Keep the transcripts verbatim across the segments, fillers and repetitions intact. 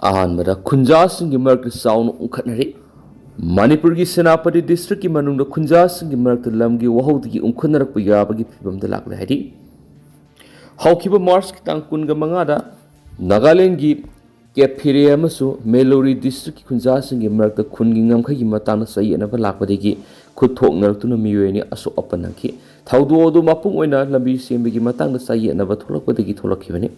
ꯑꯍꯥꯟꯕꯗ ꯈꯨꯟꯖꯥꯁꯤꯡꯒꯤ ꯃꯔꯛꯇ ꯆꯥꯎꯅ ꯎꯪꯈꯠꯅꯔꯤ꯫ ꯃꯅꯤꯄꯨꯔꯒꯤ ꯁꯦꯅꯥꯄꯇꯤ ꯗꯤꯁꯇ꯭ꯔꯤꯛꯀꯤ ꯃꯅꯨꯡꯗ ꯈꯨꯟꯖꯥꯁꯤꯡꯒꯤ ꯃꯔꯛꯇ ꯂꯝꯒꯤ ꯋꯥꯍꯧꯗꯒꯤ ꯎꯪꯈꯠꯅꯔꯛꯄ ꯌꯥꯕꯒꯤ ꯐꯤꯕꯝꯗ ꯂꯥꯛꯂꯦ ꯍꯥꯏꯔꯤ꯫ ꯍꯧꯈꯤꯕ ꯃꯥꯔꯆꯀꯤ ꯇꯥꯡ ꯀꯨꯟꯒ ꯃꯉꯥꯗ ꯅꯥꯒꯥꯂꯦꯟꯒꯤ ꯀꯦꯐꯤꯔꯦ ꯑꯃꯁꯨꯡ ꯃꯦꯂꯣꯔꯤ ꯗꯤꯁꯇ꯭ꯔꯤꯛꯀꯤ ꯈꯨꯟꯖꯥꯁꯤꯡꯒꯤ ꯃꯔꯛꯇ ꯈꯨꯟꯒꯤ ꯉꯝꯈꯩꯒꯤ ꯃꯇꯥꯡꯗ ꯆꯌꯦꯠꯅꯕ ꯂꯥꯛꯄꯗꯒꯤ ꯈꯨꯠ ꯊꯣꯛꯅꯔꯛꯇꯨꯅ ꯃꯤꯑꯣꯏ ꯑꯅꯤ ꯑꯁꯣꯛ ꯑꯄꯟ ꯅꯪꯈꯤ꯫ ꯊꯧꯗꯣꯛ ꯑꯗꯨ ꯃꯄꯨꯡ ꯑꯣꯏꯅ ꯂꯝꯕꯤ ꯁꯦꯝꯕꯒꯤ ꯃꯇꯥꯡꯗ ꯆꯌꯦꯠꯅꯕ ꯊꯣꯛꯂꯛꯄꯗꯒꯤ ꯊꯣꯛꯂꯛꯈꯤꯕꯅꯤ꯫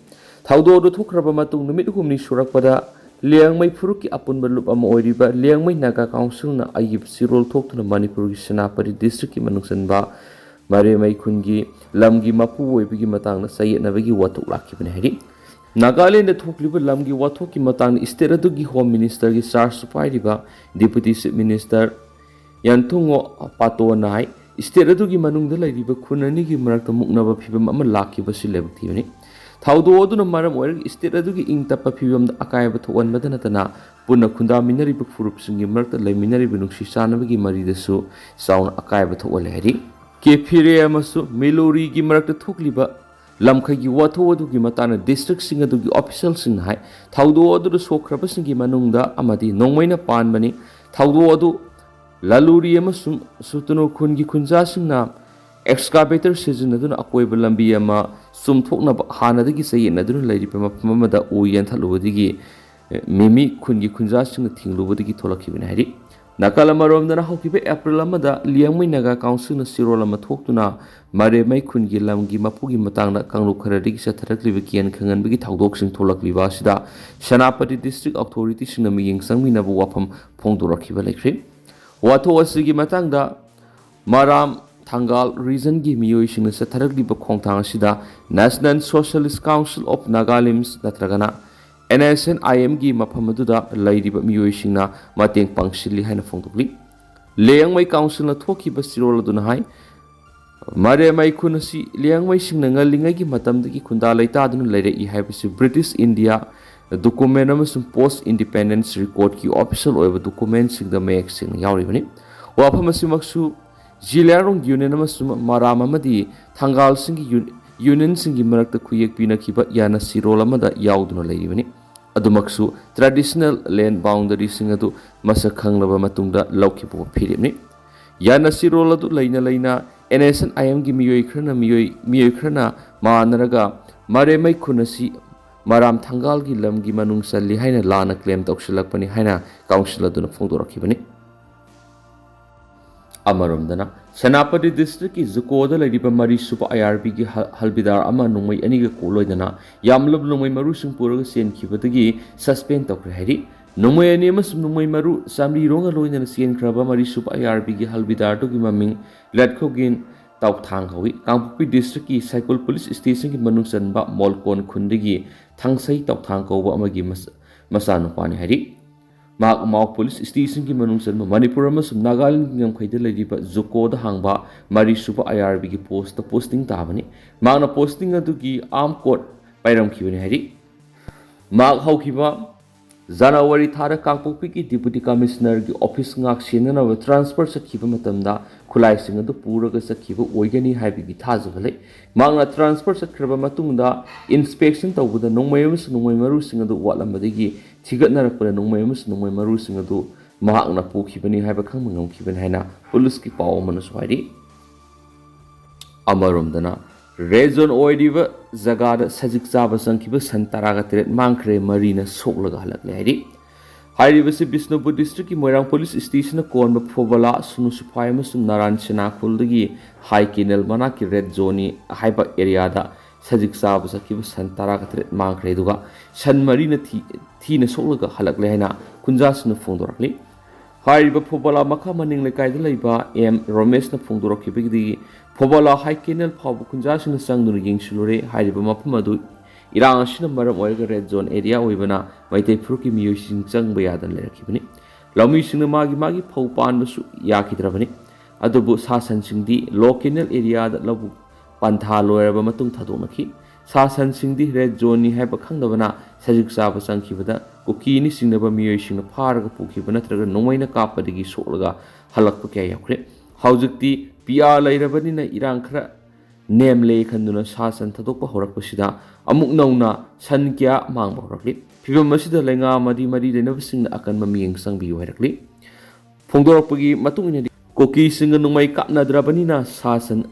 ꯊꯧꯗꯣꯛ ꯑꯗꯨ ꯊꯣꯛꯈ꯭ꯔꯕ ꯃꯇꯨꯡ ꯅꯨꯃꯤꯠ ꯍꯨꯝꯅꯤ ꯁꯨꯔꯛꯄꯗ ꯂꯤꯌꯥꯡꯃꯩ ꯐꯨꯔꯨꯞꯀꯤ ꯑꯄꯨꯟꯕ ꯂꯨꯞ ꯑꯃ ꯑꯣꯏꯔꯤꯕ ꯂꯤꯌꯥꯡꯃꯩ ꯅꯥꯒꯥ ꯀꯥꯎꯟꯁꯤꯜꯅ ꯑꯩꯒꯤ ꯆꯤꯔꯣꯜ ꯊꯣꯛꯇꯨꯅ ꯃꯅꯤꯄꯨꯔꯒꯤ ꯁꯦꯅꯥꯄꯇꯤ ꯗꯤꯁꯇ꯭ꯔꯤꯛꯀꯤ ꯃꯅꯨꯡ ꯆꯟꯕ ꯃꯔꯦꯃꯩ ꯈꯨꯟꯒꯤ ꯂꯝꯒꯤ ꯃꯄꯨ ꯑꯣꯏꯕꯒꯤ ꯃꯇꯥꯡꯗ ꯆꯌꯦꯠꯅꯕꯒꯤ ꯋꯥꯊꯣꯛ ꯂꯥꯛꯈꯤꯕꯅꯤ ꯍꯥꯏꯔꯤ꯫ ꯅꯥꯒꯥꯂꯦꯟꯗ ꯊꯣꯛꯂꯤꯕ ꯂꯝꯒꯤ ꯋꯥꯊꯣꯛꯀꯤ ꯃꯇꯥꯡꯗ ꯁ꯭ꯇꯦꯠ ꯑꯗꯨꯒꯤ ꯍꯣꯝ ꯃꯤꯅꯤꯁꯇꯔꯒꯤ ꯆꯥꯔꯖꯁꯨ ꯄꯥꯏꯔꯤꯕ ꯗꯤꯄꯨꯇꯤ ꯆꯤꯐ ꯃꯤꯅꯤꯁꯇꯔ ꯌꯥꯟꯊꯨꯡꯉꯣ ꯄꯥꯇꯣꯅ ꯍꯥꯏ, ꯁ꯭ꯇꯦꯠ ꯑꯗꯨꯒꯤ ꯃꯅꯨꯡꯗ ꯂꯩꯔꯤꯕ ꯈꯨꯟ ꯑꯅꯤꯒꯤ ꯃꯔꯛꯇ ꯃꯨꯛꯅꯕ ꯐꯤꯕꯝ ꯑꯃ ꯂꯥꯛꯈꯤꯕꯁꯤ ꯂꯥꯏꯕꯛ ꯊꯤꯕꯅꯤ꯫ ꯊꯧꯗꯣꯛ ꯑꯗꯨꯅ ꯃꯔꯝ ꯑꯣꯏꯔꯒ ꯁ꯭ꯇꯦꯠ ꯑꯗꯨꯒꯤ ꯏꯪ ꯇꯞꯄ ꯐꯤꯕꯝꯗ ꯑꯀꯥꯏꯕ ꯊꯣꯛꯍꯟꯕꯗ ꯅꯠꯇꯅ ꯄꯨꯟꯅ ꯈꯨꯟꯗꯥꯃꯤꯟꯅꯔꯤꯕ ꯐꯨꯔꯨꯞꯁꯤꯡꯒꯤ ꯃꯔꯛꯇ ꯂꯩꯃꯤꯟꯅꯔꯤꯕ ꯅꯨꯡꯁꯤ ꯆꯥꯟꯅꯕꯒꯤ ꯃꯔꯤꯗꯁꯨ ꯆꯥꯎꯅ ꯑꯀꯥꯏꯕ ꯊꯣꯛꯍꯜꯂꯦ ꯍꯥꯏꯔꯤ꯫ ꯀꯦꯐꯤꯔꯦ ꯑꯃꯁꯨꯡ ꯃꯦꯂꯣꯔꯤꯒꯤ ꯃꯔꯛꯇ ꯊꯣꯛꯂꯤꯕ ꯂꯝꯈꯩꯒꯤ ꯋꯥꯊꯣꯛ ꯑꯗꯨꯒꯤ ꯃꯇꯥꯡꯗ ꯗꯤꯁꯇ꯭ꯔꯤꯛꯁꯤꯡ ꯑꯗꯨꯒꯤ ꯑꯣꯐꯤꯁꯤꯌꯦꯜꯁꯤꯡꯅ ꯍꯥꯏ, ꯊꯧꯗꯣꯛ ꯑꯗꯨꯗ ꯁꯣꯛꯈ꯭ꯔꯕꯁꯤꯡꯒꯤ ꯃꯅꯨꯡꯗ ꯑꯃꯗꯤ ꯅꯣꯡꯃꯩꯅ ꯄꯥꯟꯕꯅꯤ꯫ ꯊꯧꯗꯣꯛ ꯑꯗꯨ ꯂꯥꯂꯨꯔꯤ ꯑꯃꯁꯨꯡ ꯁꯨꯇꯅꯨ ꯈꯨꯟꯒꯤ ꯈꯨꯟꯖꯥꯁꯤꯡꯅ ꯑꯦꯛꯁꯀꯥꯚꯦꯇꯔ ꯁꯤꯖꯤꯟꯅꯗꯨꯅ ꯑꯀꯣꯏꯕ ꯂꯝꯕꯤ ꯑꯃ ꯆꯨꯝꯊꯣꯛꯅꯕ ꯍꯥꯟꯅꯗꯒꯤ ꯆꯌꯦꯠꯅꯗꯨꯅ ꯂꯩꯔꯤꯕ ꯃꯐꯝ ꯑꯃꯗ ꯎ ꯌꯥꯟꯊꯠꯂꯨꯕꯗꯒꯤ, ꯑꯦ, ꯃꯤꯃꯤ ꯈꯨꯟꯒꯤ ꯈꯨꯟꯖꯥꯁꯤꯡꯅ ꯊꯤꯡꯂꯨꯕꯗꯒꯤ ꯊꯣꯛꯂꯛꯈꯤꯕꯅꯤ ꯍꯥꯏꯔꯤ꯫ ꯅꯥꯀꯜ ꯑꯃꯔꯣꯝꯗꯅ ꯍꯧꯈꯤꯕ ꯑꯦꯄ꯭ꯔꯤꯜ ꯑꯃꯗ ꯂꯤꯌꯥꯡꯃꯩ ꯅꯥꯒꯥ ꯀꯥꯎꯟꯁꯤꯜꯅ ꯆꯤꯔꯣꯜ ꯑꯃ ꯊꯣꯛꯇꯨꯅ ꯃꯔꯦꯃꯩ ꯈꯨꯟꯒꯤ ꯂꯝꯒꯤ ꯃꯄꯨꯒꯤ ꯃꯇꯥꯡꯗ ꯀꯥꯡꯂꯨꯞ ꯈꯔꯗꯒꯤ ꯆꯠꯊꯔꯛꯂꯤꯕ ꯀꯤꯍꯟ ꯈꯪꯍꯟꯕꯒꯤ ꯊꯧꯗꯣꯛꯁꯤꯡ ꯊꯣꯛꯂꯛꯂꯤꯕ ꯑꯁꯤꯗ ꯁꯦꯅꯥꯄꯇꯤ ꯗꯤꯁꯇ꯭ꯔꯤꯛ ꯑꯣꯊꯣꯔꯤꯇꯤꯁꯤꯡꯅ ꯃꯤꯠꯌꯦꯡ ꯆꯪꯃꯤꯟꯅꯕ ꯋꯥꯐꯝ ꯐꯣꯡꯗꯣꯔꯛꯈꯤꯕ ꯂꯩꯈ꯭ꯔꯦ꯫ ꯋꯥꯊꯣꯛ ꯑꯁꯤꯒꯤ ꯃꯇꯥꯡꯗ ꯃꯔꯥꯝ ꯊꯪꯒꯥꯜ ꯔꯤꯖꯟꯒꯤ ꯃꯤꯑꯣꯏꯁꯤꯡꯅ ꯆꯠꯊꯔꯛꯂꯤꯕ ꯈꯣꯡꯊꯥꯡ ꯑꯁꯤꯗ National Socialist Council of Nagalim ꯅꯠꯇ꯭ꯔꯒꯅ ꯑꯦꯟ ꯑꯦꯁ ꯑꯦꯟ ꯑꯥꯏ ꯑꯦꯝꯒꯤ ꯃꯐꯝ ꯑꯗꯨꯗ ꯂꯩꯔꯤꯕ ꯃꯤꯑꯣꯏꯁꯤꯡꯅ ꯃꯇꯦꯡ ꯄꯥꯡꯁꯤꯜꯂꯤ ꯍꯥꯏꯅ ꯐꯣꯡꯗꯣꯛꯂꯤ꯫ ꯂꯦꯡꯃꯩ ꯀꯥꯎꯟꯁꯤꯜꯅ ꯊꯣꯛꯈꯤꯕ ꯆꯤꯔꯣꯜ ꯑꯗꯨꯅ ꯍꯥꯏ, ꯃꯔꯦꯃꯩ ꯈꯨꯟ ꯑꯁꯤ ꯂꯤꯌꯥꯡꯃꯩꯁꯤꯡꯅ ꯉꯜꯂꯤꯉꯩꯒꯤ ꯃꯇꯝꯗꯒꯤ ꯈꯨꯟꯗꯥ ꯂꯩꯇꯥꯗꯨꯅ ꯂꯩꯔꯛꯏ ꯍꯥꯏꯕꯁꯤ ꯕ꯭ꯔꯤꯇꯤꯁ ꯏꯟꯗꯤꯌꯥ ꯗꯣꯀꯨꯃꯦꯟ ꯑꯃꯁꯨꯡ ꯄꯣꯁ ꯏꯟꯗꯤꯄꯦꯟꯗꯦꯟꯁ ꯔꯦꯀꯣꯔꯗꯀꯤ ꯑꯣꯐꯤꯁꯤꯌꯦꯜ ꯑꯣꯏꯕ ꯗꯣꯀꯨꯃꯦꯟꯁꯤꯡꯗ ꯃꯌꯦꯛ ꯁꯦꯡꯅ ꯌꯥꯎꯔꯤꯕꯅꯤ꯫ ꯋꯥꯐꯝ ꯑꯁꯤꯃꯛꯁꯨ ꯖꯤꯂꯤꯌꯥꯡꯔꯣꯡ ꯌꯨꯅꯤꯌꯟ ꯑꯃꯁꯨꯡ ꯃꯔꯥꯝ ꯑꯃꯗꯤ ꯊꯪꯒꯥꯜꯁꯤꯡꯒꯤ ꯌꯨ-, ꯌꯨꯅꯤꯌꯟꯁꯤꯡꯒꯤ ꯃꯔꯛꯇ ꯈꯨꯌꯦꯛ ꯄꯤꯅꯈꯤꯕ ꯌꯥꯅ ꯆꯤꯔꯣꯜ ꯑꯃꯗ ꯌꯥꯎꯗꯨꯅ ꯂꯩꯔꯤꯕꯅꯤ꯫ ꯑꯗꯨꯃꯛꯁꯨ traditional land boundaryꯁꯤꯡ ꯑꯗꯨ ꯃꯁꯛ ꯈꯪꯂꯕ ꯃꯇꯨꯡꯗ ꯂꯧꯈꯤꯕ ꯋꯥꯐꯤꯔꯦꯞꯅꯤ꯫ ꯌꯥꯅꯁꯤꯔꯣꯜ ꯑꯗꯨ ꯂꯩꯅ ꯂꯩꯅ NSCN-IMꯒꯤ ꯃꯤꯑꯣꯏ ꯈꯔꯅ ꯃꯤꯑꯣꯏ, ꯃꯤꯑꯣꯏ ꯈꯔꯅ ꯃꯥꯟꯅꯔꯒ ꯃꯔꯦꯃꯩ ꯈꯨꯟ ꯑꯁꯤ ꯃꯔꯥꯝ ꯊꯪꯒꯥꯜꯒꯤ ꯂꯝꯒꯤ ꯃꯅꯨꯡ ꯆꯜꯂꯤ ꯍꯥꯏꯅ ꯂꯥꯟꯅ claim ꯇꯧꯁꯤꯜꯂꯛꯄꯅꯤ ꯍꯥꯏꯅ council ꯑꯗꯨꯅ ꯐꯣꯡꯗꯣꯔꯛꯈꯤꯕꯅꯤ꯫ ꯑꯃꯔꯣꯝꯗꯅ, ꯁꯦꯅꯥꯄꯇꯤ districtꯀꯤ ꯖꯨꯀꯣꯗ ꯂꯩꯔꯤꯕ ꯃꯔꯤꯁꯨꯕ IRBꯒꯤ ꯍ-, ꯍꯜꯕꯤꯗꯥꯔ ꯑꯃ ꯅꯣꯡꯃꯩ ꯑꯅꯤꯒ ꯀꯣ-, ꯂꯣꯏꯅꯅ ꯌꯥꯝꯂꯕ ꯅꯣꯡꯃꯩ ꯃꯔꯨꯁꯤꯡ ꯄꯨꯔꯒ ꯆꯦꯟꯈꯤꯕꯗꯒꯤ suspend ꯇꯧꯈ꯭ꯔꯦ ꯍꯥꯏꯔꯤ꯫ ꯅꯣꯡꯃꯩ ꯑꯅꯤ ꯑꯃꯁꯨꯡ ꯅꯣꯡꯃꯩ ꯃꯔꯨ ꯆꯥꯃꯔꯤꯔꯣꯝꯒ ꯂꯣꯏꯅꯅ ꯆꯦꯟꯈ꯭ꯔꯕ ꯃꯔꯤꯁꯨꯕ IRBꯒꯤ ꯍꯜꯕꯤꯗꯥꯔꯗꯨꯒꯤ ꯃꯃꯤꯡ ꯂꯠꯈꯣꯒꯤꯟ ꯇꯥꯎꯊꯥꯡ ꯀꯧꯏ꯫ ꯀꯥꯡꯄꯣꯛꯄꯤ districtꯀꯤ ꯁꯥꯏꯀꯨꯜ police stationꯒꯤ ꯃꯅꯨꯡ ꯆꯟꯕ ꯃꯣꯜꯀꯣꯟ ꯈꯨꯟꯗꯒꯤ ꯊꯥꯡꯁꯩ ꯇꯥꯎꯊꯥꯡ ꯀꯧꯕ ꯑꯃꯒꯤ ꯃꯆ-, ꯃꯆꯥꯅꯨꯄꯥꯅꯤ ꯍꯥꯏꯔꯤ꯫ ꯃꯍꯥꯛ ꯃꯥꯎ police stationꯒꯤ ꯃꯅꯨꯡ ꯆꯟꯕ ꯃꯅꯤꯄꯨꯔ ꯑꯃꯁꯨꯡ ꯅꯥꯒꯥꯂꯦꯟꯒꯤ ꯉꯝꯈꯩꯗ ꯂꯩꯔꯤꯕ ꯖꯨꯀꯣꯗ ꯍꯥꯡꯕ ꯃꯔꯤꯁꯨꯕ IRBꯒꯤ postꯇ posting ꯇꯥꯕꯅꯤ꯫ ꯃꯍꯥꯛꯅ posting ꯑꯗꯨꯒꯤ arm code ꯄꯥꯏꯔꯝꯈꯤꯕꯅꯤ ꯍꯥꯏꯔꯤ꯫ ꯃꯍꯥꯛ ꯍꯧꯈꯤꯕ ꯖꯅꯋꯥꯔꯤ ꯊꯥꯗ ꯀꯥꯡꯄꯣꯛꯄꯤꯒꯤ deputy commissionerꯒꯤ office ꯉꯥꯛ ꯁꯦꯟꯅꯅꯕ transfer ꯆꯠꯈꯤꯕ ꯃꯇꯝꯗ ꯈꯨꯠꯂꯥꯏꯁꯤꯡ ꯑꯗꯨ ꯄꯨꯔꯒ ꯆꯠꯈꯤꯕ ꯑꯣꯏꯒꯅꯤ ꯍꯥꯏꯕꯒꯤ ꯊꯥꯖꯕ ꯂꯩ꯫ ꯃꯍꯥꯛꯅ transfer ꯆꯠꯈ꯭ꯔꯕ ꯃꯇꯨꯡꯗ inspection ꯇꯧꯕꯗ ꯅꯣꯡꯃꯩ ꯑꯃꯁꯨꯡ ꯅꯣꯡꯃꯩ ꯃꯔꯨꯁꯤꯡ ꯑꯗꯨ ꯋꯥꯠꯂꯝꯕꯗꯒꯤ ꯊꯤꯒꯠꯅꯔꯛꯄꯗ ꯅꯣꯡꯃꯩ ꯑꯃꯁꯨꯡ ꯅꯣꯡꯃꯩ ꯃꯔꯨꯁꯤꯡ ꯑꯗꯨ ꯃꯍꯥꯛꯅ ꯄꯨꯈꯤꯕꯅꯤ ꯍꯥꯏꯕ ꯈꯪꯕ ꯉꯝꯈꯤꯕꯅꯤ ꯍꯥꯏꯅ policeꯀꯤ ꯄꯥꯎ ꯑꯃꯅꯁꯨ ꯍꯥꯏꯔꯤ꯫ ꯑꯃꯔꯣꯝꯗꯅ, red zone ꯑꯣꯏꯔꯤꯕ ꯖꯒꯥꯗ ꯁꯖꯤꯛ ꯆꯥꯕ ꯆꯪꯈꯤꯕ ꯁꯟ ꯇꯔꯥꯒ ꯇꯔꯦꯠ ꯃꯥꯡꯈ꯭ꯔꯦ, ꯃꯔꯤꯅ ꯁꯣꯛꯂꯒ ꯍꯜꯂꯛꯂꯦ ꯍꯥꯏꯔꯤ꯫ ꯍꯥꯏꯔꯤꯕꯁꯤ ꯕꯤꯁꯅꯨꯄꯨꯔ districtꯀꯤ ꯃꯣꯏꯔꯥꯡ police stationꯅ ꯀꯣꯟꯕ ꯐꯣꯕꯂꯥ, ꯁꯨꯅꯨ ꯁꯤꯐꯥꯏ ꯑꯃꯁꯨꯡ ꯅꯔꯥꯟ ꯁꯦꯅꯥ ꯈꯨꯜꯗꯒꯤ ꯍꯥꯏ ꯀꯦꯅꯦꯜ ꯃꯅꯥꯛꯀꯤ red zoneꯅꯤ ꯍꯥꯏꯕ areaꯗ ꯁꯖꯤꯛ ꯆꯥꯕ ꯆꯠꯈꯤꯕ ꯁꯟ ꯇꯔꯥꯒ ꯇꯔꯦꯠ ꯃꯥꯡꯈ꯭ꯔꯦ, ꯑꯗꯨꯒ ꯁꯟ ꯃꯔꯤꯅ ꯊꯤ-, ꯊꯤꯅ ꯁꯣꯛꯂꯒ ꯍꯜꯂꯛꯂꯦ ꯍꯥꯏꯅ ꯈꯨꯟꯖꯥꯁꯤꯡꯅ ꯐꯣꯡꯗꯣꯔꯛꯂꯤ꯫ ꯍꯥꯏꯔꯤꯕ ꯐꯣꯕꯂꯥ ꯃꯈꯥ ꯃꯅꯤꯡ ꯂꯩꯀꯥꯏꯗ ꯂꯩꯕ ꯑꯦꯝ ꯔꯣꯃꯦꯁꯅ ꯐꯣꯡꯗꯣꯔꯛꯈꯤꯕꯗꯒꯤ ꯐꯣꯕꯂꯥ ꯍꯥꯏ ꯀꯦꯅꯦꯜ ꯐꯥꯎꯕ ꯈꯨꯟꯖꯥꯁꯤꯡꯅ ꯆꯪꯗꯨꯅ ꯌꯦꯡꯁꯤꯜꯂꯨꯔꯦ꯫ ꯍꯥꯏꯔꯤꯕ ꯃꯐꯝ ꯑꯗꯨ ꯏꯔꯥꯡ ꯑꯁꯤꯅ ꯃꯔꯝ ꯑꯣꯏꯔꯒ red zone area ꯑꯣꯏꯕꯅ ꯃꯩꯇꯩ ꯐꯨꯔꯨꯞꯀꯤ ꯃꯤꯑꯣꯏꯁꯤꯡ ꯆꯪꯕ ꯌꯥꯗꯅ ꯂꯩꯔꯛꯈꯤꯕꯅꯤ꯫ ꯂꯧꯃꯤꯁꯤꯡꯅ ꯃꯥꯒꯤ ꯃꯥꯒꯤ ꯐꯧ ꯄꯥꯟꯕꯁꯨ ꯌꯥꯈꯤꯗ꯭ꯔꯕꯅꯤ꯫ ꯑꯗꯨꯕꯨ ꯁꯥ ꯁꯟꯁꯤꯡꯗꯤ low canal areaꯗ ꯂꯧꯕꯨꯛ ꯄꯟꯊꯥ ꯂꯣꯏꯔꯕ ꯃꯇꯨꯡ ꯊꯥꯗꯣꯛꯅꯈꯤ꯫ ꯁꯥ ꯁꯟꯁꯤꯡꯗꯤ red zoneꯅꯤ ꯍꯥꯏꯕ ꯈꯪꯗꯕꯅ ꯁꯖꯤꯛ ꯆꯥꯕ ꯆꯪꯈꯤꯕꯗ ꯀꯨꯀꯤꯅꯤ ꯆꯤꯡꯅꯕ ꯃꯤꯑꯣꯏꯁꯤꯡꯅ ꯐꯥꯔꯒ ꯄꯨꯈꯤꯕ ꯅꯠꯇ꯭ꯔꯒ ꯅꯣꯡꯃꯩꯅ ꯀꯥꯞꯄꯗꯒꯤ ꯁꯣꯛꯂꯒ ꯍꯜꯂꯛꯄ ꯀꯌꯥ ꯌꯥꯎꯈ꯭ꯔꯦ꯫ ꯍꯧꯖꯤꯛꯇꯤ PR ꯂꯩꯔꯕꯅꯤꯅ ꯏꯔꯥꯡ ꯈꯔ ꯅꯦꯝꯂꯦ ꯈꯟꯗꯨꯅ ꯁꯥ ꯁꯟ ꯊꯥꯗꯣꯛꯄ ꯍꯧꯔꯛꯄꯁꯤꯗ ꯑꯃꯨꯛ ꯅꯧꯅ ꯁꯟ ꯀꯌꯥ ꯃꯥꯡꯕ ꯍꯧꯔꯛꯂꯤ꯫ ꯐꯤꯚꯝ ꯑꯁꯤꯗ ꯂꯩꯉꯥꯛ ꯑꯃꯗꯤ ꯃꯔꯤ ꯂꯩꯅꯕꯁꯤꯡꯅ ꯑꯀꯟꯕ ꯃꯤꯠꯌꯦꯡ ꯆꯪꯕꯤꯌꯨ ꯍꯥꯏꯔꯛꯂꯤ꯫ ꯐꯣꯡꯗꯣꯔꯛꯄꯒꯤ ꯃꯇꯨꯡ ꯏꯟꯅꯗꯤ, ꯀꯨꯀꯤꯁꯤꯡꯒ ꯅꯣꯡꯃꯩ ꯀꯥꯞꯅꯗ꯭ꯔꯕꯅꯤꯅ ꯁꯥ ꯁꯟ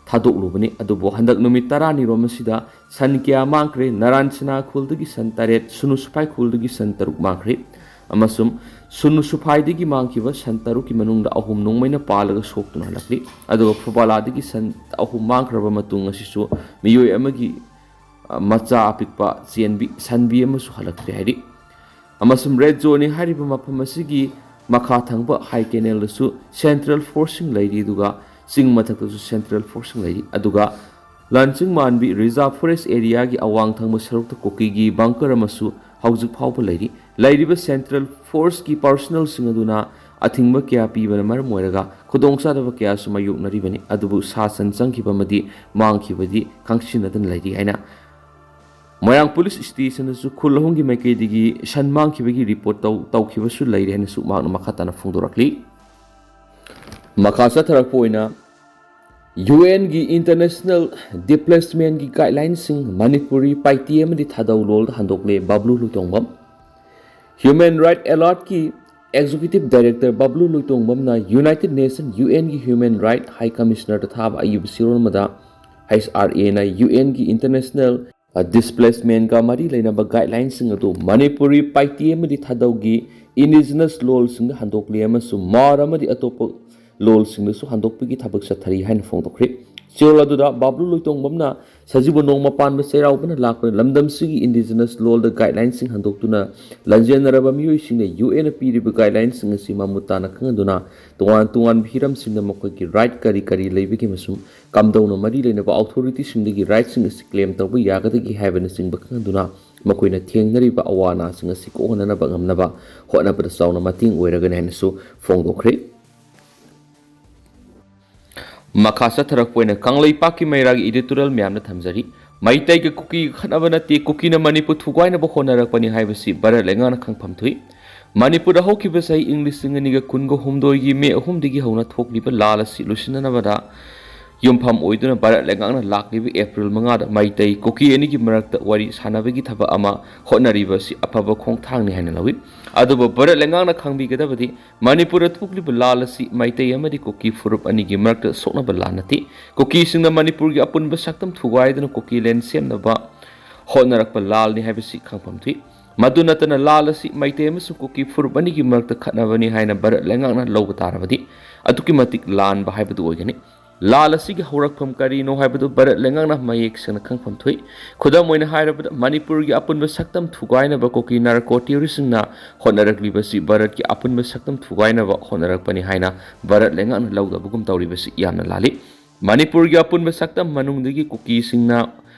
ꯊꯥꯗꯣꯛꯂꯨꯕꯅꯤ꯫ ꯑꯗꯨꯕꯨ ꯍꯟꯗꯛ ꯅꯨꯃꯤꯠ ꯇꯔꯥꯅꯤꯔꯣꯝ ꯑꯁꯤꯗ ꯁꯟ ꯀꯌꯥ ꯃꯥꯡꯈ꯭ꯔꯦ꯫ ꯅꯔꯥꯟ ꯁꯤꯅꯥ ꯈꯨꯜꯗꯒꯤ ꯁꯟ ꯇꯔꯦꯠ, ꯁꯨꯅꯨ ꯁꯨꯐꯥꯏ ꯈꯨꯜꯗꯒꯤ ꯁꯟ ꯇꯔꯨꯛ ꯃꯥꯡꯈ꯭ꯔꯦ꯫ ꯑꯃꯁꯨꯡ ꯁꯨꯅꯨ ꯁꯨꯐꯥꯏꯗꯒꯤ ꯃꯥꯡꯈꯤꯕ ꯁꯟ ꯇꯔꯨꯛꯀꯤ ꯃꯅꯨꯡꯗ ꯑꯍꯨꯝ ꯅꯣꯡꯃꯩꯅ ꯄꯥꯜꯂꯒ ꯁꯣꯛꯇꯨꯅ ꯍꯜꯂꯛꯂꯤ꯫ ꯑꯗꯨꯒ ꯐꯨꯕꯥꯂꯥꯗꯒꯤ ꯁꯟ ꯑꯍꯨꯝ ꯃꯥꯡꯈ꯭ꯔꯕ ꯃꯇꯨꯡ ꯑꯁꯤꯁꯨ ꯃꯤꯑꯣꯏ ꯑꯃꯒꯤ, ꯑ, ꯃꯆꯥ ꯑꯄꯤꯛꯄ ꯆꯦꯟꯕꯤ, ꯁꯟꯕꯤ ꯑꯃꯁꯨ ꯍꯜꯂꯛꯇ꯭ꯔꯦ ꯍꯥꯏꯔꯤ꯫ ꯑꯃꯁꯨꯡ ꯔꯦꯗ ꯖꯣꯟꯅꯤ ꯍꯥꯏꯔꯤꯕ ꯃꯐꯝ ꯑꯁꯤꯒꯤ ꯃꯈꯥ ꯊꯪꯕ ꯍꯥꯏ ꯀꯦꯅꯦꯜꯗꯁꯨ ꯁꯦꯟꯇ꯭ꯔꯦꯜ ꯐꯣꯔꯁꯁꯤꯡ ꯂꯩꯔꯤ, ꯑꯗꯨꯒ ꯆꯤꯡ ꯃꯊꯛꯇꯁꯨ ꯁꯦꯟꯇ꯭ꯔꯦꯜ ꯐꯣꯔꯁꯁꯤꯡ ꯂꯩꯔꯤ꯫ ꯑꯗꯨꯒ ꯂꯟꯆꯤꯡ ꯃꯥꯟꯕꯤ ꯔꯤꯖꯥꯔꯚ ꯐꯣꯔꯦꯁ ꯑꯦꯔꯤꯌꯥꯒꯤ ꯑꯋꯥꯡ ꯊꯪꯕ ꯁꯔꯨꯛꯇ ꯀꯨꯀꯤꯒꯤ ꯕꯪꯀꯔ ꯑꯃꯁꯨ ꯍꯧꯖꯤꯛ ꯐꯥꯎꯕ ꯂꯩꯔꯤ꯫ ꯂꯩꯔꯤꯕ ꯁꯦꯟꯇ꯭ꯔꯦꯜ ꯐꯣꯔꯁꯀꯤ ꯄꯥꯔꯁꯣꯅꯦꯜꯁꯤꯡ ꯑꯗꯨꯅ ꯑꯊꯤꯡꯕ ꯀꯌꯥ ꯄꯤꯕꯅ ꯃꯔꯝ ꯑꯣꯏꯔꯒ ꯈꯨꯗꯣꯡꯆꯥꯗꯕ ꯀꯌꯥꯁꯨ ꯃꯥꯌꯣꯛꯅꯔꯤꯕꯅꯤ꯫ ꯑꯗꯨꯕꯨ ꯁꯥ ꯁꯟ ꯆꯪꯈꯤꯕ ꯑꯃꯗꯤ ꯃꯥꯡꯈꯤꯕꯗꯤ ꯈꯪꯁꯤꯟꯅꯗꯅ ꯂꯩꯔꯤ ꯍꯥꯏꯅ ꯃꯣꯏꯔꯥꯡ ꯄꯨꯂꯤꯁ ꯁ꯭ꯇꯦꯁꯟꯗꯁꯨ ꯈꯨꯜ ꯑꯍꯨꯝꯒꯤ ꯃꯥꯏꯀꯩꯗꯒꯤ ꯁꯟ ꯃꯥꯡꯈꯤꯕꯒꯤ ꯔꯤꯄꯣꯔꯠ ꯇꯧ-, ꯇꯧꯈꯤꯕꯁꯨ ꯂꯩꯔꯦ ꯍꯥꯏꯅꯁꯨ ꯃꯍꯥꯛꯅ ꯃꯈꯥ ꯇꯥꯅ ꯐꯣꯡꯗꯣꯔꯛꯂꯤ꯫ ꯃꯈꯥ ꯆꯠꯊꯔꯛꯄ ꯑꯣꯏꯅ ꯌꯨ ꯑꯦꯟꯒꯤ ꯏꯟꯇꯔꯅꯦꯁꯅꯦꯜ ꯗꯤꯁꯄ꯭ꯂꯦꯁꯃꯦꯟꯒꯤ ꯒꯥꯏꯗꯂꯥꯏꯟꯁꯤꯡ ꯃꯅꯤꯄꯨꯔꯤ ꯄꯥꯏꯇꯦ ꯑꯃꯗꯤ ꯊꯥꯗꯧ ꯂꯣꯜꯗ ꯍꯟꯗꯣꯛꯂꯦ ꯕꯕ꯭ꯂꯨ ꯂꯣꯏꯇꯣꯡꯕꯝ꯫ ꯍ꯭ꯌꯨꯃꯦꯟ ꯔꯥꯏꯠ ꯑꯦꯂꯔꯠꯀꯤ ꯑꯦꯛꯖꯤꯀ꯭ꯌꯨꯇꯤꯚ ꯗꯥꯏꯔꯦꯛꯇꯔ ꯕꯕ꯭ꯂꯨ ꯂꯣꯏꯇꯣꯡꯕꯝꯅ ꯌꯨꯅꯥꯏꯇꯦꯗ ꯅꯦꯁꯟ, ꯌꯨ ꯑꯦꯟꯒꯤ ꯍ꯭ꯌꯨꯃꯦꯟ ꯔꯥꯏꯠ ꯍꯥꯏ ꯀꯃꯤꯁꯅꯔꯗ ꯊꯥꯕ ꯑꯏꯕ ꯆꯦꯔꯣꯜ ꯑꯃꯗ, ꯑꯩꯆ ꯑꯥꯔ ꯑꯦꯅ ꯌꯨ ꯑꯦꯟꯒꯤ ꯏꯟꯇꯔꯅꯦꯁꯅꯦꯜ, ꯑ, ꯗꯤꯁꯄ꯭ꯂꯦꯁꯃꯦꯟꯒ ꯃꯔꯤ ꯂꯩꯅꯕ ꯒꯥꯏꯗꯂꯥꯏꯟꯁꯤꯡ ꯑꯗꯨ ꯃꯅꯤꯄꯨꯔꯤ ꯄꯥꯏꯇꯦ ꯑꯃꯗꯤ ꯊꯥꯗꯧꯒꯤ ꯏꯟꯗꯤꯖꯤꯅꯁ ꯂꯣꯜꯁꯤꯡꯗ ꯍꯟꯗꯣꯛꯂꯦ ꯑꯃꯁꯨꯡ ꯃꯥꯔ ꯑꯃꯗꯤ ꯑꯇꯣꯞꯄ ꯂꯣꯜꯁꯤꯡꯗꯁꯨ ꯍꯟꯗꯣꯛꯄꯒꯤ ꯊꯕꯛ ꯆꯠꯊꯔꯤ ꯍꯥꯏꯅ ꯐꯣꯡꯗꯣꯛꯈ꯭ꯔꯦ꯫ ꯆꯦꯔꯣꯜ ꯑꯗꯨꯗ ꯕꯥꯕ꯭ꯂꯨ ꯂꯣꯏꯇꯣꯡꯕꯝꯅ ꯁꯖꯤꯕꯨ ꯅꯣꯡꯃ ꯄꯥꯟꯕ ꯆꯩꯔꯥꯎꯕꯅ ꯂꯥꯛꯄꯅ ꯂꯝꯗꯝꯁꯤꯒꯤ ꯏꯟꯗꯤꯖꯤꯅꯁ ꯂꯣꯜꯗ ꯒꯥꯏꯗꯂꯥꯏꯟꯁꯤꯡ ꯍꯟꯗꯣꯛꯇꯨꯅ ꯂꯥꯟꯖꯦꯟꯅꯔꯕ ꯃꯤꯑꯣꯏꯁꯤꯡꯅ ꯌꯨ ꯑꯦꯟꯅ ꯄꯤꯔꯤꯕ ꯒꯥꯏꯗꯂꯥꯏꯟꯁꯤꯡ ꯑꯁꯤ ꯃꯃꯨꯠ ꯇꯥꯅ ꯈꯪꯍꯟꯗꯨꯅ ꯇꯣꯉꯥꯟ ꯇꯣꯉꯥꯟꯕ ꯍꯤꯔꯝꯁꯤꯡꯗ ꯃꯈꯣꯏꯒꯤ ꯔꯥꯏꯠ ꯀꯔꯤ ꯀꯔꯤ ꯂꯩꯕꯒꯦ ꯑꯃꯁꯨꯡ ꯀꯝꯗꯧꯅ ꯃꯔꯤ ꯂꯩꯅꯕ ꯑꯣꯊꯣꯔꯤꯇꯤꯁꯤꯡꯗꯒꯤ ꯔꯥꯏꯠꯁꯤꯡ ꯑꯁꯤ ꯀ꯭ꯂꯦꯝ ꯇꯧꯕ ꯌꯥꯒꯗꯒꯦ ꯍꯥꯏꯕꯅꯆꯤꯡꯕ ꯈꯪꯍꯟꯗꯨꯅ ꯃꯈꯣꯏꯅ ꯊꯦꯡꯅꯔꯤꯕ ꯑꯋꯥ ꯑꯅꯥꯁꯤꯡ ꯑꯁꯤ ꯀꯣꯛꯍꯟꯅꯅꯕ ꯉꯝꯅꯕ ꯍꯣꯠꯅꯕꯗ ꯆꯥꯎꯅ ꯃꯇꯦꯡ ꯑꯣꯏꯔꯒꯅꯤ ꯍꯥꯏꯅꯁꯨ ꯐꯣꯡꯗꯣꯛꯈ꯭ꯔꯦ꯫ ꯃꯈꯥ ꯆꯠꯊꯔꯛꯄ ꯑꯣꯏꯅ ꯀꯪꯂꯩꯄꯥꯛꯀꯤ ꯃꯩꯔꯥꯒꯤ ꯏꯗꯤꯇꯣꯔꯤꯌꯦꯜ ꯃꯌꯥꯝꯅ ꯊꯝꯖꯔꯤ꯫ ꯃꯩꯇꯩꯒ ꯀꯨꯀꯤꯒ ꯈꯠꯅꯕ ꯅꯠꯇꯦ, ꯀꯨꯀꯤꯅ ꯃꯅꯤꯄꯨꯔ ꯊꯨꯒꯥꯏꯅꯕ ꯍꯣꯠꯅꯔꯛꯄꯅꯤ ꯍꯥꯏꯕꯁꯤ ꯚꯥꯔꯠ ꯂꯩꯉꯥꯛꯅ ꯈꯪꯐꯝ ꯊꯣꯛꯏ꯫ ꯃꯅꯤꯄꯨꯔꯗ ꯍꯧꯈꯤꯕ ꯆꯍꯤ ꯏꯪ ꯂꯤꯁꯤꯡ ꯑꯅꯤꯒ ꯀꯨꯟꯒ ꯍꯨꯝꯗꯣꯏꯒꯤ ꯃꯦ ꯑꯍꯨꯝꯗꯒꯤ ꯍꯧꯅ ꯊꯣꯛꯂꯤꯕ ꯂꯥꯜ ꯑꯁꯤ ꯂꯣꯏꯁꯤꯟꯅꯅꯕꯗ ꯌꯨꯝꯐꯝ ꯑꯣꯏꯗꯨꯅ ꯚꯥꯔꯠ ꯂꯩꯉꯥꯛꯅ ꯂꯥꯛꯂꯤꯕ ꯑꯦꯄ꯭ꯔꯤꯜ ꯃꯉꯥꯗ ꯃꯩꯇꯩ ꯀꯨꯀꯤ ꯑꯅꯤꯒꯤ ꯃꯔꯛꯇ ꯋꯥꯔꯤ ꯁꯥꯟꯅꯕꯒꯤ ꯊꯕꯛ ꯑꯃ ꯍꯣꯠꯅꯔꯤꯕ ꯑꯁꯤ ꯑꯐꯕ ꯈꯣꯡꯊꯥꯡꯅꯤ ꯍꯥꯏꯅ ꯂꯧꯏ꯫ ꯑꯗꯨꯕꯨ ꯚꯥꯔꯠ ꯂꯩꯉꯥꯛꯅ ꯈꯪꯕꯤꯒꯗꯕꯗꯤ, ꯃꯅꯤꯄꯨꯔꯗ ꯊꯣꯛꯂꯤꯕ ꯂꯥꯜ ꯑꯁꯤ ꯃꯩꯇꯩ ꯑꯃꯗꯤ ꯀꯨꯀꯤ ꯐꯨꯔꯨꯞ ꯑꯅꯤꯒꯤ ꯃꯔꯛꯇ ꯁꯣꯛꯅꯕ ꯂꯥꯟ ꯅꯠꯇꯦ꯫ ꯀꯨꯀꯤꯁꯤꯡꯅ ꯃꯅꯤꯄꯨꯔꯒꯤ ꯑꯄꯨꯟꯕ ꯁꯛꯇꯝ ꯊꯨꯒꯥꯏꯗꯨꯅ ꯀꯨꯀꯤꯂꯦꯟ ꯁꯦꯝꯅꯕ ꯍꯣꯠꯅꯔꯛꯄ ꯂꯥꯜꯅꯤ ꯍꯥꯏꯕꯁꯤ ꯈꯪꯐꯝ ꯊꯣꯛꯏ꯫ ꯃꯗꯨ ꯅꯠꯇꯅ ꯂꯥꯜ ꯑꯁꯤ ꯃꯩꯇꯩ ꯑꯃꯁꯨꯡ ꯀꯨꯀꯤ ꯐꯨꯔꯨꯞ ꯑꯅꯤꯒꯤ ꯃꯔꯛꯇ ꯈꯠꯅꯕꯅꯤ ꯍꯥꯏꯅ ꯚꯥꯔꯠ ꯂꯩꯉꯥꯛꯅ ꯂꯧꯕ ꯇꯥꯔꯕꯗꯤ, ꯑꯗꯨꯛꯀꯤ ꯃꯇꯤꯛ ꯂꯥꯟꯕ ꯍꯥꯏꯕꯗꯨ ꯑꯣꯏꯒꯅꯤ꯫ ꯂꯥꯜ ꯑꯁꯤꯒꯤ ꯍꯧꯔꯛꯐꯝ ꯀꯔꯤꯅꯣ ꯍꯥꯏꯕꯗꯨ ꯚꯥꯔꯠ ꯂꯩꯉꯥꯛꯅ ꯃꯌꯦꯛ ꯁꯦꯡꯅ ꯈꯪꯐꯝ ꯊꯣꯛꯏ꯫ ꯈꯨꯗꯝ ꯑꯣꯏꯅ ꯍꯥꯏꯔꯕꯗ, ꯃꯅꯤꯄꯨꯔꯒꯤ ꯑꯄꯨꯟꯕ ꯁꯛꯇꯝ ꯊꯨꯒꯥꯏꯅꯕ ꯀꯨꯀꯤ ꯅꯥꯔꯀꯣ ꯇꯦꯔꯣꯔꯤꯁꯁꯤꯡꯅ ꯍꯣꯠꯅꯔꯛꯂꯤꯕꯁꯤ ꯚꯥꯔꯠꯀꯤ ꯑꯄꯨꯟꯕ ꯁꯛꯇꯝ ꯊꯨꯒꯥꯏꯅꯕ ꯍꯣꯠꯅꯔꯛꯄꯅꯤ ꯍꯥꯏꯅ ꯚꯥꯔꯠ ꯂꯩꯉꯥꯛꯅ ꯂꯧꯗꯕꯒꯨꯝ ꯇꯧꯔꯤꯕꯁꯤ ꯌꯥꯝꯅ ꯂꯥꯜꯂꯤ꯫ ꯃꯅꯤꯄꯨꯔꯒꯤ ꯑꯄꯨꯟꯕ ꯁꯛꯇꯝ ꯃꯅꯨꯡꯗꯒꯤ ꯀꯨꯀꯤꯁꯤꯡꯅ,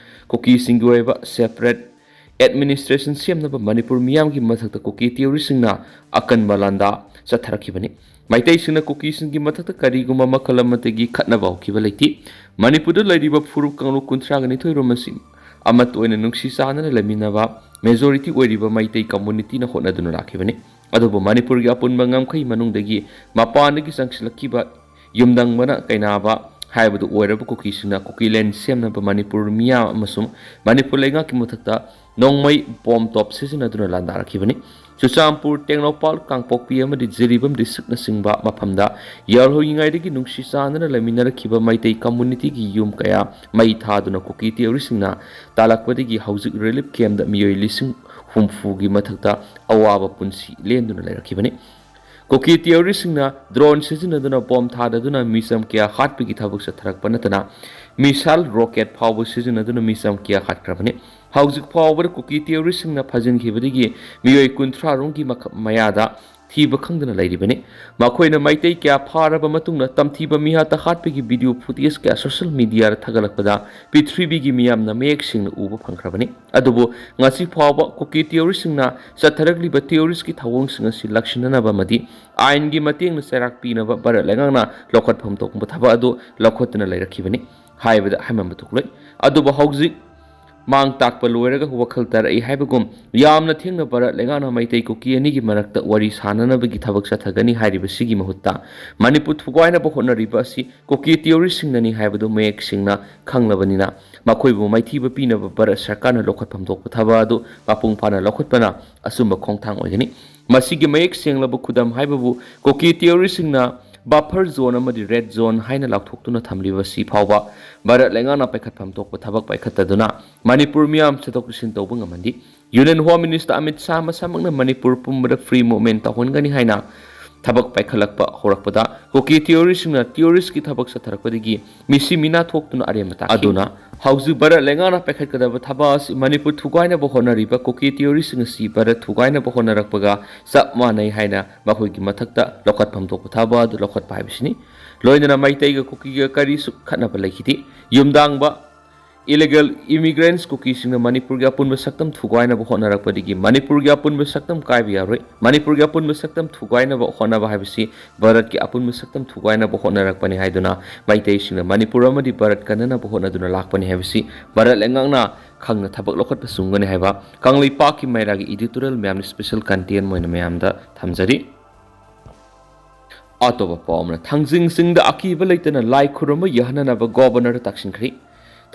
ꯀꯨꯀꯤꯁꯤꯡꯒꯤ ꯑꯣꯏꯕ separate administration ꯁꯦꯝꯅꯕ ꯃꯅꯤꯄꯨꯔ ꯃꯤꯌꯥꯝꯒꯤ ꯃꯊꯛꯇ ꯀꯨꯀꯤ ꯇꯦꯔꯣꯔꯤꯁꯁꯤꯡꯅ ꯑꯀꯟꯕ ꯂꯥꯟꯗꯥ ꯆꯠꯊꯔꯛꯈꯤꯕꯅꯤ꯫ ꯃꯩꯇꯩꯁꯤꯡꯅ ꯀꯨꯀꯤꯁꯤꯡꯒꯤ ꯃꯊꯛꯇ ꯀꯔꯤꯒꯨꯝꯕ ꯃꯈꯜ ꯑꯃꯠꯇꯒꯤ ꯈꯠꯅꯕ ꯍꯧꯈꯤꯕ ꯂꯩꯇꯦ꯫ ꯃꯅꯤꯄꯨꯔꯗ ꯂꯩꯔꯤꯕ ꯐꯨꯔꯨꯞ ꯀꯥꯡꯂꯨꯞ ꯀꯨꯟꯊ꯭ꯔꯥꯒ ꯅꯤꯊꯣꯏ ꯔꯣꯝ ꯑꯁꯤ ꯑꯃꯠꯇ ꯑꯣꯏꯅ ꯅꯨꯡꯁꯤ ꯆꯥꯟꯅꯅ ꯂꯩꯃꯤꯟꯅꯕ majority ꯑꯣꯏꯔꯤꯕ ꯃꯩꯇꯩ communityꯅ ꯍꯣꯠꯅꯗꯨꯅ ꯂꯥꯛꯈꯤꯕꯅꯤ꯫ ꯑꯗꯨꯕꯨ ꯃꯅꯤꯄꯨꯔꯒꯤ ꯑꯄꯨꯟꯕ ꯉꯝꯈꯩ ꯃꯅꯨꯡꯗꯒꯤ ꯃꯄꯥꯟꯗꯒꯤ ꯆꯪꯁꯤꯜꯂꯛꯈꯤꯕ ꯌꯨꯝꯗꯪꯕꯅ ꯀꯩꯅꯥꯕ ꯍꯥꯏꯕꯗꯨ ꯑꯣꯏꯔꯕ ꯀꯨꯀꯤꯁꯤꯡꯅ ꯀꯨꯀꯤꯂꯦꯟ ꯁꯦꯝꯅꯕ ꯃꯅꯤꯄꯨꯔ ꯃꯤꯌꯥꯝ ꯑꯃꯁꯨꯡ ꯃꯅꯤꯄꯨꯔ ꯂꯩꯉꯥꯛꯀꯤ ꯃꯊꯛꯇ ꯅꯣꯡꯃꯩ ꯕꯣꯝ ꯇꯣꯞ ꯁꯤꯖꯤꯟꯅꯗꯨꯅ ꯂꯥꯟꯗꯥꯔꯛꯈꯤꯕꯅꯤ꯫ ꯆꯨꯔꯆꯥꯟꯄꯨꯔ, ꯇꯦꯡꯅꯧꯄꯥꯜ, ꯀꯥꯡꯄꯣꯛꯄꯤ ꯑꯃꯗꯤ ꯖꯤꯔꯤꯕꯝ districtꯅꯆꯤꯡꯕ ꯃꯐꯝꯗ ꯌꯥꯜꯍꯧꯔꯤꯉꯩꯗꯒꯤ ꯅꯨꯡꯁꯤ ꯆꯥꯟꯅꯅ ꯂꯩꯃꯤꯟꯅꯔꯛꯈꯤꯕ ꯃꯩꯇꯩ communityꯒꯤ ꯌꯨꯝ ꯀꯌꯥ ꯃꯩ ꯊꯥꯗꯨꯅ ꯀꯨꯀꯤ terroristꯁꯤꯡꯅ ꯇꯥꯜꯂꯛꯄꯗꯒꯤ ꯍꯧꯖꯤꯛ relief campꯇ ꯃꯤꯑꯣꯏ ꯂꯤꯁꯤꯡ ꯍꯨꯝꯐꯨꯒꯤ ꯃꯊꯛꯇ ꯑꯋꯥꯕ ꯄꯨꯟꯁꯤ ꯂꯦꯟꯗꯨꯅ ꯂꯩꯔꯛꯈꯤꯕꯅꯤ꯫ ꯀꯨꯀꯤ terroristꯁꯤꯡꯅ drone ꯁꯤꯖꯤꯟꯅꯗꯨꯅ ꯕꯣꯝ ꯊꯥꯗꯗꯨꯅ ꯃꯤꯆꯝ ꯀꯌꯥ ꯍꯥꯠꯄꯒꯤ ꯊꯕꯛ ꯆꯠꯊꯔꯛꯄ ꯅꯠꯇꯅ, missile rocket ꯐꯥꯎꯕ ꯁꯤꯖꯤꯟꯅꯗꯨꯅ ꯃꯤꯆꯝ ꯀꯌꯥ ꯍꯥꯠꯈ꯭ꯔꯕꯅꯤ꯫ ꯍꯧꯖꯤꯛ ꯐꯥꯎꯕꯗ ꯀꯨꯀꯤ terroristꯁꯤꯡꯅ ꯐꯥꯖꯤꯟꯈꯤꯕꯗꯒꯤ ꯃꯤꯑꯣꯏ ꯀꯨꯟꯊ꯭ꯔꯥ ꯔꯣꯝꯒꯤ ꯃꯈ-, ꯃꯌꯥꯗ ꯊꯤꯕ ꯈꯪꯗꯅ ꯂꯩꯔꯤꯕꯅꯤ꯫ ꯃꯈꯣꯏꯅ ꯃꯩꯇꯩ ꯀꯌꯥ ꯐꯥꯔꯕ ꯃꯇꯨꯡꯗ ꯇꯝꯊꯤꯕ ꯃꯤꯍꯥꯠꯇ ꯍꯥꯠꯄꯒꯤ video footage ꯀꯌꯥ social mediaꯗ ꯊꯥꯒꯠꯂꯛꯄꯗ ꯄ꯭ꯔꯤꯊꯤꯕꯤꯒꯤ ꯃꯤꯌꯥꯝꯅ ꯃꯌꯦꯛ ꯁꯦꯡꯅ ꯎꯕ ꯐꯪꯈ꯭ꯔꯕꯅꯤ꯫ ꯑꯗꯨꯕꯨ ꯉꯁꯤ ꯐꯥꯎꯕ ꯀꯨꯀꯤ terroristꯁꯤꯡꯅ ꯆꯠꯊꯔꯛꯂꯤꯕ terroristꯀꯤ ꯊꯧꯑꯣꯡꯁꯤꯡ ꯑꯁꯤ ꯂꯥꯛꯁꯤꯟꯅꯅꯕ ꯑꯃꯗꯤ ꯑꯥꯏꯟꯒꯤ ꯃꯇꯦꯡꯅ ꯆꯩꯔꯥꯛ ꯄꯤꯅꯕ ꯚꯥꯔꯠ ꯂꯩꯉꯥꯛꯅ ꯂꯧꯈꯠꯐꯝ ꯊꯣꯛꯄ ꯊꯕꯛ ꯑꯗꯨ ꯂꯧꯈꯠꯇꯨꯅ ꯂꯩꯔꯛꯈꯤꯕꯅꯤ ꯍꯥꯏꯕꯗ ꯍꯥꯏꯃꯟꯕ ꯊꯣꯛꯂꯣꯏ꯫ ꯑꯗꯨꯕꯨ ꯍꯧꯖꯤꯛ ꯃꯥꯡ ꯇꯥꯛꯄ ꯂꯣꯏꯔꯒ ꯋꯥꯈꯜ ꯇꯥꯔꯛꯏ ꯍꯥꯏꯕꯒꯨꯝ, ꯌꯥꯝꯅ ꯊꯦꯡꯅ ꯚꯥꯔꯠ ꯂꯩꯉꯥꯛꯅ ꯃꯩꯇꯩ ꯀꯨꯀꯤ ꯑꯅꯤꯒꯤ ꯃꯔꯛꯇ ꯋꯥꯔꯤ ꯁꯥꯅꯅꯕꯒꯤ ꯊꯕꯛ ꯆꯠꯊꯒꯅꯤ ꯍꯥꯏꯔꯤꯕꯁꯤꯒꯤ ꯃꯍꯨꯠꯇ, ꯃꯅꯤꯄꯨꯔ ꯊꯨꯒꯥꯏꯅꯕ ꯍꯣꯠꯅꯔꯤꯕ ꯑꯁꯤ ꯀꯨꯀꯤ ꯇꯤꯑꯣꯔꯤꯁꯁꯤꯡꯅꯅꯤ ꯍꯥꯏꯕꯗꯨ ꯃꯌꯦꯛ ꯁꯦꯡꯅ ꯈꯪꯂꯕꯅꯤꯅ, ꯃꯈꯣꯏꯕꯨ ꯃꯥꯏꯊꯤꯕ ꯄꯤꯅꯕ ꯚꯥꯔꯠ ꯁꯔꯀꯥꯔꯅ ꯂꯧꯈꯠꯐꯝ ꯊꯣꯛꯄ ꯊꯕꯛ ꯑꯗꯨ ꯃꯄꯨꯡ ꯐꯥꯅ ꯂꯧꯈꯠꯄꯅ ꯑꯆꯨꯝꯕ ꯈꯣꯡꯊꯥꯡ ꯑꯣꯏꯒꯅꯤ꯫ ꯃꯁꯤꯒꯤ ꯃꯌꯦꯛ ꯁꯦꯡꯂꯕ ꯈꯨꯗꯝ ꯍꯥꯏꯕꯕꯨ ꯀꯨꯀꯤ ꯇꯤꯑꯣꯔꯤꯁꯁꯤꯡꯅ ꯕꯐꯔ ꯖꯣꯟ ꯑꯃꯗꯤ ꯔꯦꯗ ꯖꯣꯟ ꯍꯥꯏꯅ ꯂꯥꯎꯊꯣꯛꯇꯨꯅ ꯊꯝꯂꯤꯕ ꯑꯁꯤ ꯐꯥꯎꯕ ꯚꯥꯔꯠ ꯂꯩꯉꯥꯛꯅ ꯄꯥꯏꯈꯠꯐꯝ ꯊꯣꯛꯄ ꯊꯕꯛ ꯄꯥꯏꯈꯠꯇꯗꯨꯅ ꯃꯅꯤꯄꯨꯔ ꯃꯤꯌꯥꯝ ꯆꯠꯊꯣꯛ ꯆꯠꯁꯤꯟ ꯇꯧꯕ ꯉꯝꯍꯟꯗꯦ꯫ Union home minister Amit Shah ꯃꯁꯥꯃꯛꯅ ꯃꯅꯤꯄꯨꯔ ꯄꯨꯝꯕꯗ ꯐ꯭ꯔꯤ ꯃꯨꯚꯃꯦꯟꯠ ꯇꯧꯍꯟꯒꯅꯤ ꯍꯥꯏꯅ ꯊꯕꯛ ꯄꯥꯏꯈꯠꯂꯛꯄ ꯍꯧꯔꯛꯄꯗ, ꯀꯨꯀꯤ ꯇꯤꯑꯣꯔꯤꯁꯁꯤꯡꯅ ꯇꯤꯑꯣꯔꯤꯁꯀꯤ ꯊꯕꯛ ꯆꯠꯊꯔꯛꯄꯗꯒꯤ ꯃꯤꯁꯤ ꯃꯤꯅꯥ ꯊꯣꯛꯇꯨꯅ ꯑꯔꯦꯝꯕ ꯇꯥꯈꯤ꯫ ꯑꯗꯨꯅ ꯍꯧꯖꯤꯛ ꯚꯥꯔꯠ ꯂꯩꯉꯥꯛꯅ ꯄꯥꯏꯈꯠꯀꯗꯕ ꯊꯕꯛ ꯑꯁꯤ ꯃꯅꯤꯄꯨꯔ ꯊꯨꯒꯥꯏꯅꯕ ꯍꯣꯠꯅꯔꯤꯕ ꯀꯨꯀꯤ ꯇꯤꯑꯣꯔꯤꯁꯁꯤꯡ ꯑꯁꯤ ꯚꯥꯔꯠ ꯊꯨꯒꯥꯏꯅꯕ ꯍꯣꯠꯅꯔꯛꯄꯒ ꯆꯞ ꯃꯥꯟꯅꯩ ꯍꯥꯏꯅ ꯃꯈꯣꯏꯒꯤ ꯃꯊꯛꯇ ꯂꯧꯈꯠꯐꯝ ꯊꯣꯛꯄ ꯊꯕꯛ ꯑꯗꯨ ꯂꯧꯈꯠꯄ ꯍꯥꯏꯕꯁꯤꯅꯤ꯫ ꯂꯣꯏꯅꯅ ꯃꯩꯇꯩꯒ ꯀꯨꯀꯤꯒ ꯀꯔꯤꯁꯨ ꯈꯠꯅꯕ ꯂꯩꯈꯤꯗꯦ꯫ ꯌꯨꯝꯗꯥꯡꯕ ꯏꯂꯤꯒꯦꯜ ꯏꯃꯤꯒ꯭ꯔꯦꯟꯠꯁ ꯀꯨꯀꯤꯁꯤꯡꯅ ꯃꯅꯤꯄꯨꯔꯒꯤ ꯑꯄꯨꯟꯕ ꯁꯛꯇꯝ ꯊꯨꯒꯥꯏꯅꯕ ꯍꯣꯠꯅꯔꯛꯄꯗꯒꯤ ꯃꯅꯤꯄꯨꯔꯒꯤ ꯑꯄꯨꯟꯕ ꯁꯛꯇꯝ ꯀꯥꯏꯕ ꯌꯥꯔꯣꯏ꯫ ꯃꯅꯤꯄꯨꯔꯒꯤ ꯑꯄꯨꯟꯕ ꯁꯛꯇꯝ ꯊꯨꯒꯥꯏꯅꯕ ꯍꯣꯠꯅꯕ ꯍꯥꯏꯕꯁꯤ ꯚꯥꯔꯠꯀꯤ ꯑꯄꯨꯟꯕ ꯁꯛꯇꯝ ꯊꯨꯒꯥꯏꯅꯕ ꯍꯣꯠꯅꯔꯛꯄꯅꯤ ꯍꯥꯏꯗꯨꯅ ꯃꯩꯇꯩꯁꯤꯡꯅ ꯃꯅꯤꯄꯨꯔ ꯑꯃꯗꯤ ꯚꯥꯔꯠ ꯀꯟꯅꯅꯕ ꯍꯣꯠꯅꯗꯨꯅ ꯂꯥꯛꯄꯅꯤ ꯍꯥꯏꯕꯁꯤ ꯚꯥꯔꯠ ꯂꯩꯉꯥꯛꯅ ꯈꯪꯅ ꯊꯕꯛ ꯂꯧꯈꯠꯄ ꯆꯨꯝꯒꯅꯤ ꯍꯥꯏꯕ ꯀꯪꯂꯩꯄꯥꯛꯀꯤ ꯃꯩꯔꯥꯒꯤ ꯏꯗꯤꯇꯣꯔꯤꯌꯦꯜ ꯃꯌꯥꯝꯅ ꯁ꯭ꯄꯦꯁꯦꯜ ꯀꯟꯇꯦꯟ ꯑꯣꯏꯅ ꯃꯌꯥꯝꯗ ꯊꯝꯖꯔꯤ꯫ ꯑꯇꯣꯞꯄ ꯄꯥꯎ ꯑꯃꯅ, ꯊꯥꯡꯖꯤꯡ ꯆꯤꯡꯗ ꯑꯀꯤꯕ ꯂꯩꯇꯅ ꯂꯥꯏ ꯈꯨꯔꯨꯝꯕ ꯌꯥꯍꯟꯅꯅꯕ ꯒꯣꯕꯔꯅꯔ ꯇꯛꯁꯤꯟꯈ꯭ꯔꯤ꯫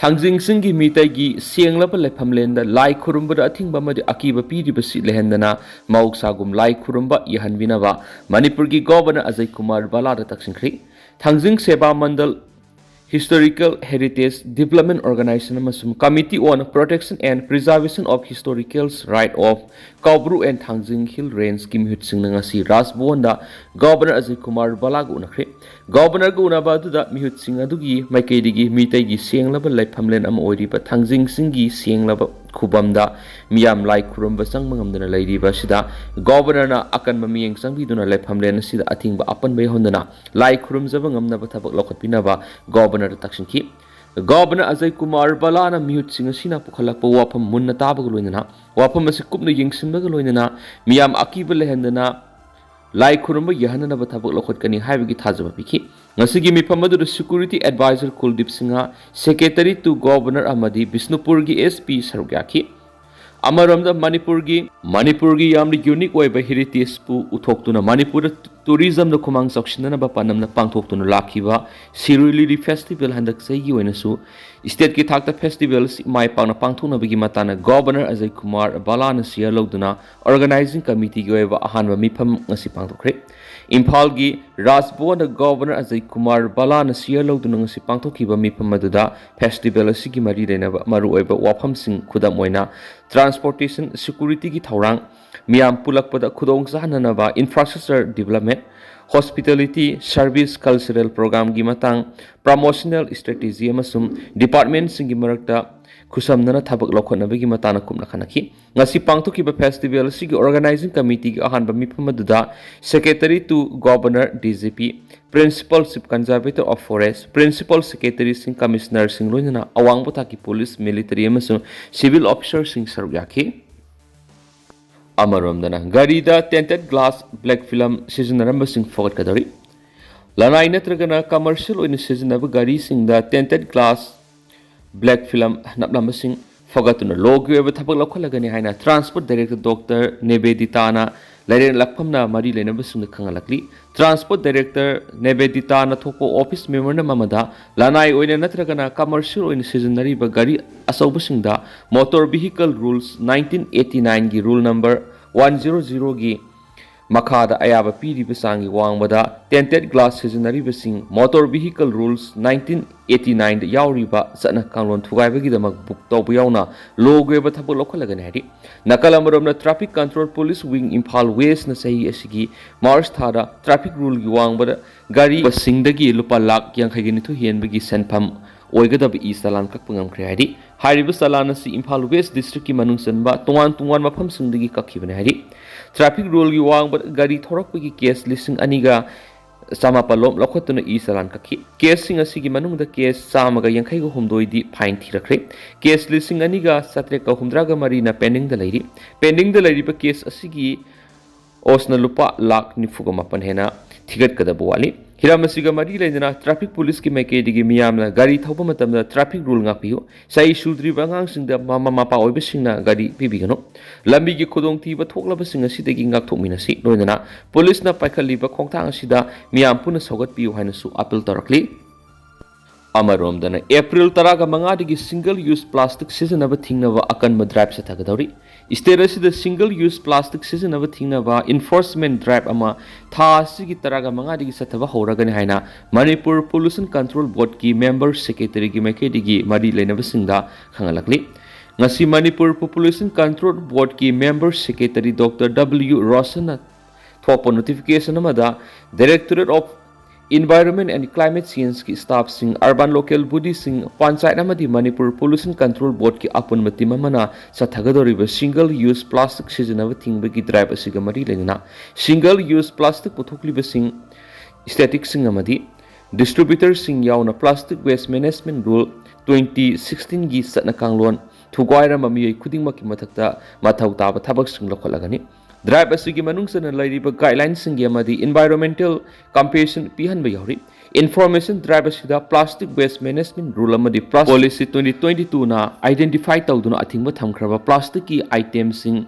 ꯊꯥꯡꯖꯤꯡ ꯆꯤꯡꯒꯤ ꯃꯤꯇꯩꯒꯤ ꯁꯦꯡꯂꯕ ꯂꯩꯐꯝꯂꯦꯟꯗ ꯂꯥꯏ ꯈꯨꯔꯨꯝꯕꯗ ꯑꯊꯤꯡꯕ ꯑꯃꯗꯤ ꯑꯀꯤꯕ ꯄꯤꯔꯤꯕꯁꯤ ꯂꯩꯍꯟꯗꯅ ꯃꯍꯧꯁꯥꯒꯨꯝ ꯂꯥꯏ ꯈꯨꯔꯨꯝꯕ ꯌꯥꯍꯟꯕꯤꯅꯕ ꯃꯅꯤꯄꯨꯔꯒꯤ ꯒꯣꯕꯔꯅꯔ ꯑꯖꯌ ꯀꯨꯃꯥꯔ ꯕꯂꯥꯗ ꯇꯛꯁꯤꯟꯈ꯭ꯔꯤ꯫ ꯊꯥꯡꯖꯤꯡ ꯁꯦꯕꯥ ꯃꯟꯗꯜ, Historical Heritage Development Organization ꯑꯃꯁꯨꯡ Committee on Protection and Preservation of Historical Site of Kaubru and Thangjing Hill Range ꯀꯤ ꯃꯤꯍꯨꯠꯁꯤꯡꯅ ꯉꯁꯤ ꯔꯥꯖ ꯚꯋꯟꯗ ꯒꯣꯕꯔꯅꯔ ꯑꯖꯌ ꯀꯨꯃꯥꯔ ꯕꯂꯥꯒ ꯎꯅꯈ꯭ꯔꯦ꯫ ꯒꯣꯕꯔꯅꯔꯒ ꯎꯅꯕ ꯑꯗꯨꯗ ꯃꯤꯍꯨꯠꯁꯤꯡ ꯑꯗꯨꯒꯤ ꯃꯥꯏꯀꯩꯗꯒꯤ ꯃꯤꯇꯩꯒꯤ ꯁꯦꯡꯂꯕ ꯂꯩꯐꯝꯂꯦꯟ ꯑꯃ ꯑꯣꯏꯔꯤꯕ ꯊꯥꯡꯖꯤꯡ ꯆꯤꯡꯒꯤ ꯁꯦꯡꯂꯕ ꯈꯨꯕꯝꯗ ꯃꯤꯌꯥꯝ ꯂꯥꯏ ꯈꯨꯔꯨꯝꯕ ꯆꯪꯕ ꯉꯝꯗꯅ ꯂꯩꯔꯤꯕ ꯑꯁꯤꯗ ꯒꯣꯕꯔꯅꯔꯅ ꯑꯀꯟꯕ ꯃꯤꯠꯌꯦꯡ ꯆꯪꯕꯤꯗꯨꯅ ꯂꯩꯐꯝꯂꯦꯟ ꯑꯁꯤꯗ ꯑꯊꯤꯡꯕ ꯑꯄꯟꯕ ꯌꯥꯎꯍꯟꯗꯅ ꯂꯥꯏ ꯈꯨꯔꯨꯝꯖꯕ ꯉꯝꯅꯕ ꯊꯕꯛ ꯂꯧꯈꯠꯄꯤꯅꯕ ꯒꯣꯕꯔꯅꯔꯗ ꯇꯛꯁꯤꯟꯈꯤ꯫ ꯒꯣꯕꯔꯅꯔ ꯑꯖꯌ ꯀꯨꯃꯥꯔ ꯕꯂꯥꯅ ꯃꯤꯍꯨꯠꯁꯤꯡ ꯑꯁꯤꯅ ꯄꯨꯈꯠꯂꯛꯄ ꯋꯥꯐꯝ ꯃꯨꯟꯅ ꯇꯥꯕꯒ ꯂꯣꯏꯅꯅ, ꯋꯥꯐꯝ ꯑꯁꯤ ꯀꯨꯞꯅ ꯌꯦꯡꯁꯤꯟꯕꯒ ꯂꯣꯏꯅꯅ ꯃꯤꯌꯥꯝ ꯑꯀꯤꯕ ꯂꯩꯍꯟꯗꯅ ꯂꯥꯏ ꯈꯨꯔꯨꯝꯕ ꯌꯥꯍꯟꯅꯅꯕ ꯊꯕꯛ ꯂꯧꯈꯠꯀꯅꯤ ꯍꯥꯏꯕꯒꯤ ꯊꯥꯖꯕ ꯄꯤꯈꯤ꯫ ꯉꯁꯤꯒꯤ ꯃꯤꯐꯝ ꯑꯗꯨꯗ Security Advisor ꯀꯨꯜꯗꯤꯞ Singh, Secretary to Governor ꯑꯃꯗꯤ ꯕꯤꯁꯅꯨꯄꯨꯔꯒꯤ SP ꯁꯔꯨꯛ ꯌꯥꯈꯤ꯫ ꯑꯃꯔꯣꯝꯗ ꯃꯅꯤꯄꯨꯔꯒꯤ, ꯃꯅꯤꯄꯨꯔꯒꯤ ꯌꯥꯝꯅ unique ꯑꯣꯏꯕ heritageꯄꯨ ꯎꯠꯊꯣꯛꯇꯨꯅ ꯃꯅꯤꯄꯨꯔꯗ tourismꯗ ꯈꯨꯃꯥꯡ ꯆꯥꯎꯁꯤꯟꯅꯅꯕ ꯄꯥꯟꯗꯝꯅ ꯄꯥꯡꯊꯣꯛꯇꯨꯅ ꯂꯥꯛꯈꯤꯕ ꯁꯤꯔꯣꯏ ꯂꯤꯂꯤ festival ꯍꯟꯗꯛ ꯆꯍꯤꯒꯤ ꯑꯣꯏꯅꯁꯨ stateꯀꯤ ꯊꯥꯛꯇ festival ꯑꯁꯤ ꯃꯥꯏ ꯄꯥꯛꯅ ꯄꯥꯡꯊꯣꯛꯅꯕꯒꯤ ꯃꯇꯥꯡꯗ Governor ꯑꯖꯌ ꯀꯨꯃꯥꯔ ꯚꯜꯂꯥꯅ chair ꯂꯧꯗꯨꯅ organizing committeeꯒꯤ ꯑꯣꯏꯕ ꯑꯍꯥꯟꯕ ꯃꯤꯐꯝ ꯉꯁꯤ ꯄꯥꯡꯊꯣꯛꯈ꯭ꯔꯦ꯫ ꯏꯝꯐꯥꯜꯒꯤ ꯔꯥꯖ ꯚꯕꯟꯗ Governor ꯑꯖꯌ ꯀꯨꯃꯥꯔ ꯚꯜꯂꯥꯅ chair ꯂꯧꯗꯨꯅ ꯉꯁꯤ ꯄꯥꯡꯊꯣꯛꯈꯤꯕ ꯃꯤꯐꯝ ꯑꯗꯨꯗ festival ꯑꯁꯤꯒꯤ ꯃꯔꯤ ꯂꯩꯅꯕ ꯃꯔꯨꯑꯣꯏꯕ ꯋꯥꯐꯝꯁꯤꯡ, ꯈꯨꯗꯝ ꯑꯣꯏꯅ transportation securityꯒꯤ ꯊꯧꯔꯥꯡ, ꯃꯤꯌꯥꯝ ꯄꯨꯜꯂꯛꯄꯗ ꯈꯨꯗꯣꯡ ꯆꯥꯍꯟꯅꯅꯕ infrastructure development, hospitality service, cultural programꯒꯤ ꯃꯇꯥꯡ, promotional strategy ꯑꯃꯁꯨꯡ departmentꯁꯤꯡꯒꯤ ꯃꯔꯛꯇ ꯈꯨꯠꯁꯝꯅꯅ ꯊꯕꯛ ꯂꯧꯈꯠꯅꯕꯒꯤ ꯃꯇꯥꯡꯗ ꯀꯨꯞꯅ ꯈꯟꯅꯈꯤ꯫ ꯉꯁꯤ ꯄꯥꯡꯊꯣꯛꯈꯤꯕ festival ꯑꯁꯤꯒꯤ organizing committeeꯒꯤ ꯑꯍꯥꯟꯕ ꯃꯤꯐꯝ ꯑꯗꯨꯗ Secretary to Governor, DGP, Principal Chief Conservator of Forest, Principal Secretaryꯁꯤꯡ, Commissionerꯁꯤꯡ ꯂꯣꯏꯅꯅ ꯑꯋꯥꯡꯕ ꯊꯥꯛꯀꯤ police, military ꯑꯃꯁꯨꯡ civil officerꯁꯤꯡ ꯁꯔꯨꯛ ꯌꯥꯈꯤ꯫ ꯑꯃꯔꯣꯝꯗꯅ ꯒꯥꯔꯤꯗ tinted glass black film ꯁꯤꯖꯤꯟꯅꯔꯝꯕꯁꯤꯡ ꯐꯒꯠꯀꯗꯧꯔꯤ꯫ ꯂꯅꯥꯏ ꯅꯠꯇ꯭ꯔꯒꯅ commercial ꯑꯣꯏꯅ ꯁꯤꯖꯤꯟꯅꯕ ꯒꯥꯔꯤꯁꯤꯡꯗ tinted glass black film ꯅꯞꯂꯝꯕꯁꯤꯡ ꯐꯒꯠꯇꯨꯅ lawꯒꯤ ꯑꯣꯏꯕ ꯊꯕꯛ ꯂꯧꯈꯠꯂꯒꯅꯤ ꯍꯥꯏꯅ Transport Director Doctor ꯅꯦꯕꯦꯗꯤꯇꯥꯅ ꯂꯩꯔꯦꯡꯂꯛꯐꯝꯅ ꯃꯔꯤ ꯂꯩꯅꯕꯁꯤꯡꯗ ꯈꯪꯍꯜꯂꯛꯂꯤ꯫ Transport Director ꯅꯦꯕꯦꯗꯤꯇꯥꯅ ꯊꯣꯛꯄ office memorandum ꯑꯃꯗ ꯂꯅꯥꯏ ꯑꯣꯏꯅ ꯅꯠꯇ꯭ꯔꯒꯅ commercial ꯑꯣꯏꯅ ꯁꯤꯖꯤꯟꯅꯔꯤꯕ ꯒꯥꯔꯤ ꯑꯆꯧꯕꯁꯤꯡꯗ Motor Vehicle Rules nineteen eighty nineꯒꯤ rule number one zero zeroꯒꯤ ꯃꯈꯥꯗ ꯑꯌꯥꯕ ꯄꯤꯔꯤꯕ ꯆꯥꯡꯒꯤ ꯋꯥꯡꯃꯗ tinted glass ꯁꯤꯖꯤꯟꯅꯔꯤꯕꯁꯤꯡ Motor Vehicle Rules nineteen eighty nineꯗ ꯌꯥꯎꯔꯤꯕ ꯆꯠꯅ ꯀꯥꯡꯂꯣꯟ ꯊꯨꯒꯥꯏꯕꯒꯤꯗꯃꯛ book ꯇꯧꯕ ꯌꯥꯎꯅ lawꯒꯤ ꯑꯣꯏꯕ ꯊꯕꯛ ꯂꯧꯈꯠꯂꯒꯅꯤ ꯍꯥꯏꯔꯤ꯫ ꯅꯥꯀꯜ ꯑꯃꯔꯣꯝꯗ Traffic Control Police Wing Imphal Westꯅ ꯆꯍꯤ ꯑꯁꯤꯒꯤ March ꯊꯥꯗ traffic ruleꯒꯤ ꯋꯥꯡꯃꯗ ꯒꯥꯔꯤꯁꯤꯡꯗꯒꯤ ꯂꯨꯄꯥ ꯂꯥꯈ ꯌꯥꯡꯈꯩꯒ ꯅꯤꯊꯣꯏ ꯍꯦꯟꯕꯒꯤ ꯁꯦꯟꯐꯝ ꯑꯣꯏꯒꯗꯕ e-challan ꯀꯛꯄ ꯉꯝꯈ꯭ꯔꯦ ꯍꯥꯏꯔꯤ꯫ ꯍꯥꯏꯔꯤꯕ challan ꯑꯁꯤ ꯏꯝꯐꯥꯜ West Districtꯀꯤ ꯃꯅꯨꯡ ꯆꯟꯕ ꯇꯣꯉꯥꯟ ꯇꯣꯉꯥꯟꯕ ꯃꯐꯝꯁꯤꯡꯗꯒꯤ ꯀꯛꯈꯤꯕꯅꯤ ꯍꯥꯏꯔꯤ꯫ Traffic ruleꯒꯤ ꯋꯥꯡꯃꯗ ꯒꯥꯔꯤ ꯊꯧꯔꯛꯄꯒꯤ case ꯂꯤꯁꯤꯡ ꯑꯅꯤꯒ ꯆꯃꯥꯄꯜ ꯂꯣꯝ ꯂꯧꯈꯠꯇꯨꯅ e-challan ꯀꯛꯈꯤ꯫ Caseꯁꯤꯡ ꯑꯁꯤꯒꯤ ꯃꯅꯨꯡꯗ case ꯆꯥꯝꯃꯒ ꯌꯥꯡꯈꯩꯒ ꯍꯨꯝꯗꯣꯏꯗꯤ fine ꯊꯤꯔꯛꯈ꯭ꯔꯦ꯫ Case ꯂꯤꯁꯤꯡ ꯑꯅꯤꯒ ꯆꯥꯇ꯭ꯔꯦꯠꯀ ꯍꯨꯝꯗ꯭ꯔꯥꯒ ꯃꯔꯤꯅ pendingꯗ ꯂꯩꯔꯤ꯫ Pendingꯗ ꯂꯩꯔꯤꯕ case ꯑꯁꯤꯒꯤ ꯑꯣꯁꯅ ꯂꯨꯄꯥ ꯂꯥꯈ ꯅꯤꯐꯨꯒ ꯃꯥꯄꯟ ꯍꯦꯟꯅ ꯊꯤꯒꯠꯀꯗꯕ ꯋꯥꯠꯂꯤ꯫ ꯍꯤꯔꯝ ꯑꯁꯤꯒ ꯃꯔꯤ ꯂꯩꯅꯅ traffic policeꯀꯤ ꯃꯥꯏꯀꯩꯗꯒꯤ ꯃꯤꯌꯥꯝꯅ ꯒꯥꯔꯤ ꯊꯧꯕ ꯃꯇꯝꯗ traffic rule ꯉꯥꯛꯄꯤꯌꯨ꯫ ꯆꯍꯤ ꯁꯨꯗ꯭ꯔꯤꯕ ꯑꯉꯥꯡꯁꯤꯡꯗ ꯃꯃꯥ ꯃꯄꯥ ꯑꯣꯏꯕꯁꯤꯡꯅ ꯒꯥꯔꯤ ꯄꯤꯕꯤꯒꯅꯨ꯫ ꯂꯝꯕꯤꯒꯤ ꯈꯨꯗꯣꯡꯊꯤꯕ ꯊꯣꯛꯂꯕꯁꯤꯡ ꯑꯁꯤꯗꯒꯤ ꯉꯥꯛꯊꯣꯛꯃꯤꯟꯅꯁꯤ꯫ ꯂꯣꯏꯅꯅ ꯄꯨꯂꯤꯁꯅ ꯄꯥꯏꯈꯠꯂꯤꯕ ꯈꯣꯡꯊꯥꯡ ꯑꯁꯤꯗ ꯃꯤꯌꯥꯝ ꯄꯨꯟꯅ ꯁꯧꯒꯠꯄꯤꯌꯨ ꯍꯥꯏꯅꯁꯨ appeal ꯇꯧꯔꯛꯂꯤ꯫ ꯑꯃꯔꯣꯝꯗꯅ, April ꯇꯔꯥꯒ ꯃꯉꯥꯗꯒꯤ single use plastic ꯁꯤꯖꯤꯟꯅꯕ ꯊꯤꯡꯅꯕ ꯑꯀꯟꯕ drive ꯆꯠꯊꯒꯗꯧꯔꯤ꯫ State ꯑꯁꯤꯗ single use plastic ꯁꯤꯖꯤꯟꯅꯕ ꯊꯤꯡꯅꯕ enforcement drive ꯑꯃ ꯊꯥ ꯑꯁꯤꯒꯤ ꯇꯔꯥꯒ ꯃꯉꯥꯗꯒꯤ ꯆꯠꯊꯕ ꯍꯧꯔꯒꯅꯤ ꯍꯥꯏꯅ ꯃꯅꯤꯄꯨꯔ Pollution Control Boardꯀꯤ member secretaryꯒꯤ ꯃꯥꯏꯀꯩꯗꯒꯤ ꯃꯔꯤ ꯂꯩꯅꯕꯁꯤꯡꯗ ꯈꯪꯍꯜꯂꯛꯂꯤ꯫ ꯉꯁꯤ Manipur Population Control Boardꯀꯤ member secretary Doctor W ꯔꯣꯁꯟꯅ ꯊꯣꯛꯄ notification ꯑꯃꯗ Directorate of Environment and Climate Changeꯀꯤ staffꯁꯤꯡ, urban local bodyꯁꯤꯡ, panchayat ꯑꯃꯗꯤ ꯃꯅꯤꯄꯨꯔ Pollution Control Boardꯀꯤ ꯑꯄꯨꯟꯕ team ꯑꯃꯅ ꯆꯠꯊꯒꯗꯧꯔꯤꯕ single use plastic ꯁꯤꯖꯤꯟꯅꯕ ꯊꯤꯡꯕꯒꯤ drive ꯑꯁꯤꯒ ꯃꯔꯤ ꯂꯩꯅꯅ single use plastic ꯄꯨꯊꯣꯛꯂꯤꯕꯁꯤꯡ, stateꯁꯤꯡ ꯑꯃꯗꯤ distributorꯁꯤꯡ ꯌꯥꯎꯅ Plastic Waste Management Rule twenty sixteenꯒꯤ ꯆꯠꯅ ꯀꯥꯡꯂꯣꯟ ꯊꯨꯒꯥꯏꯔꯝꯕ ꯃꯤꯑꯣꯏ ꯈꯨꯗꯤꯡꯃꯛꯀꯤ ꯃꯊꯛꯇ ꯃꯊꯧ ꯇꯥꯕ ꯊꯕꯛꯁꯤꯡ ꯂꯧꯈꯠꯂꯒꯅꯤ꯫ Drive ꯑꯁꯤꯒꯤ ꯃꯅꯨꯡ ꯆꯟꯅ ꯂꯩꯔꯤꯕ guidelineꯁꯤꯡꯒꯤ ꯑꯃꯗꯤ environmental compensation ꯄꯤꯍꯟꯕ ꯌꯥꯎꯔꯤ꯫ Information drive ꯑꯁꯤꯗ Plastic Waste Management Rule ꯑꯃꯗꯤ Plas-, Policy twenty twenty twoꯅ identify ꯇꯧꯗꯨꯅ ꯑꯊꯤꯡꯕ ꯊꯝꯈ꯭ꯔꯕ plasticꯀꯤ itemꯁꯤꯡ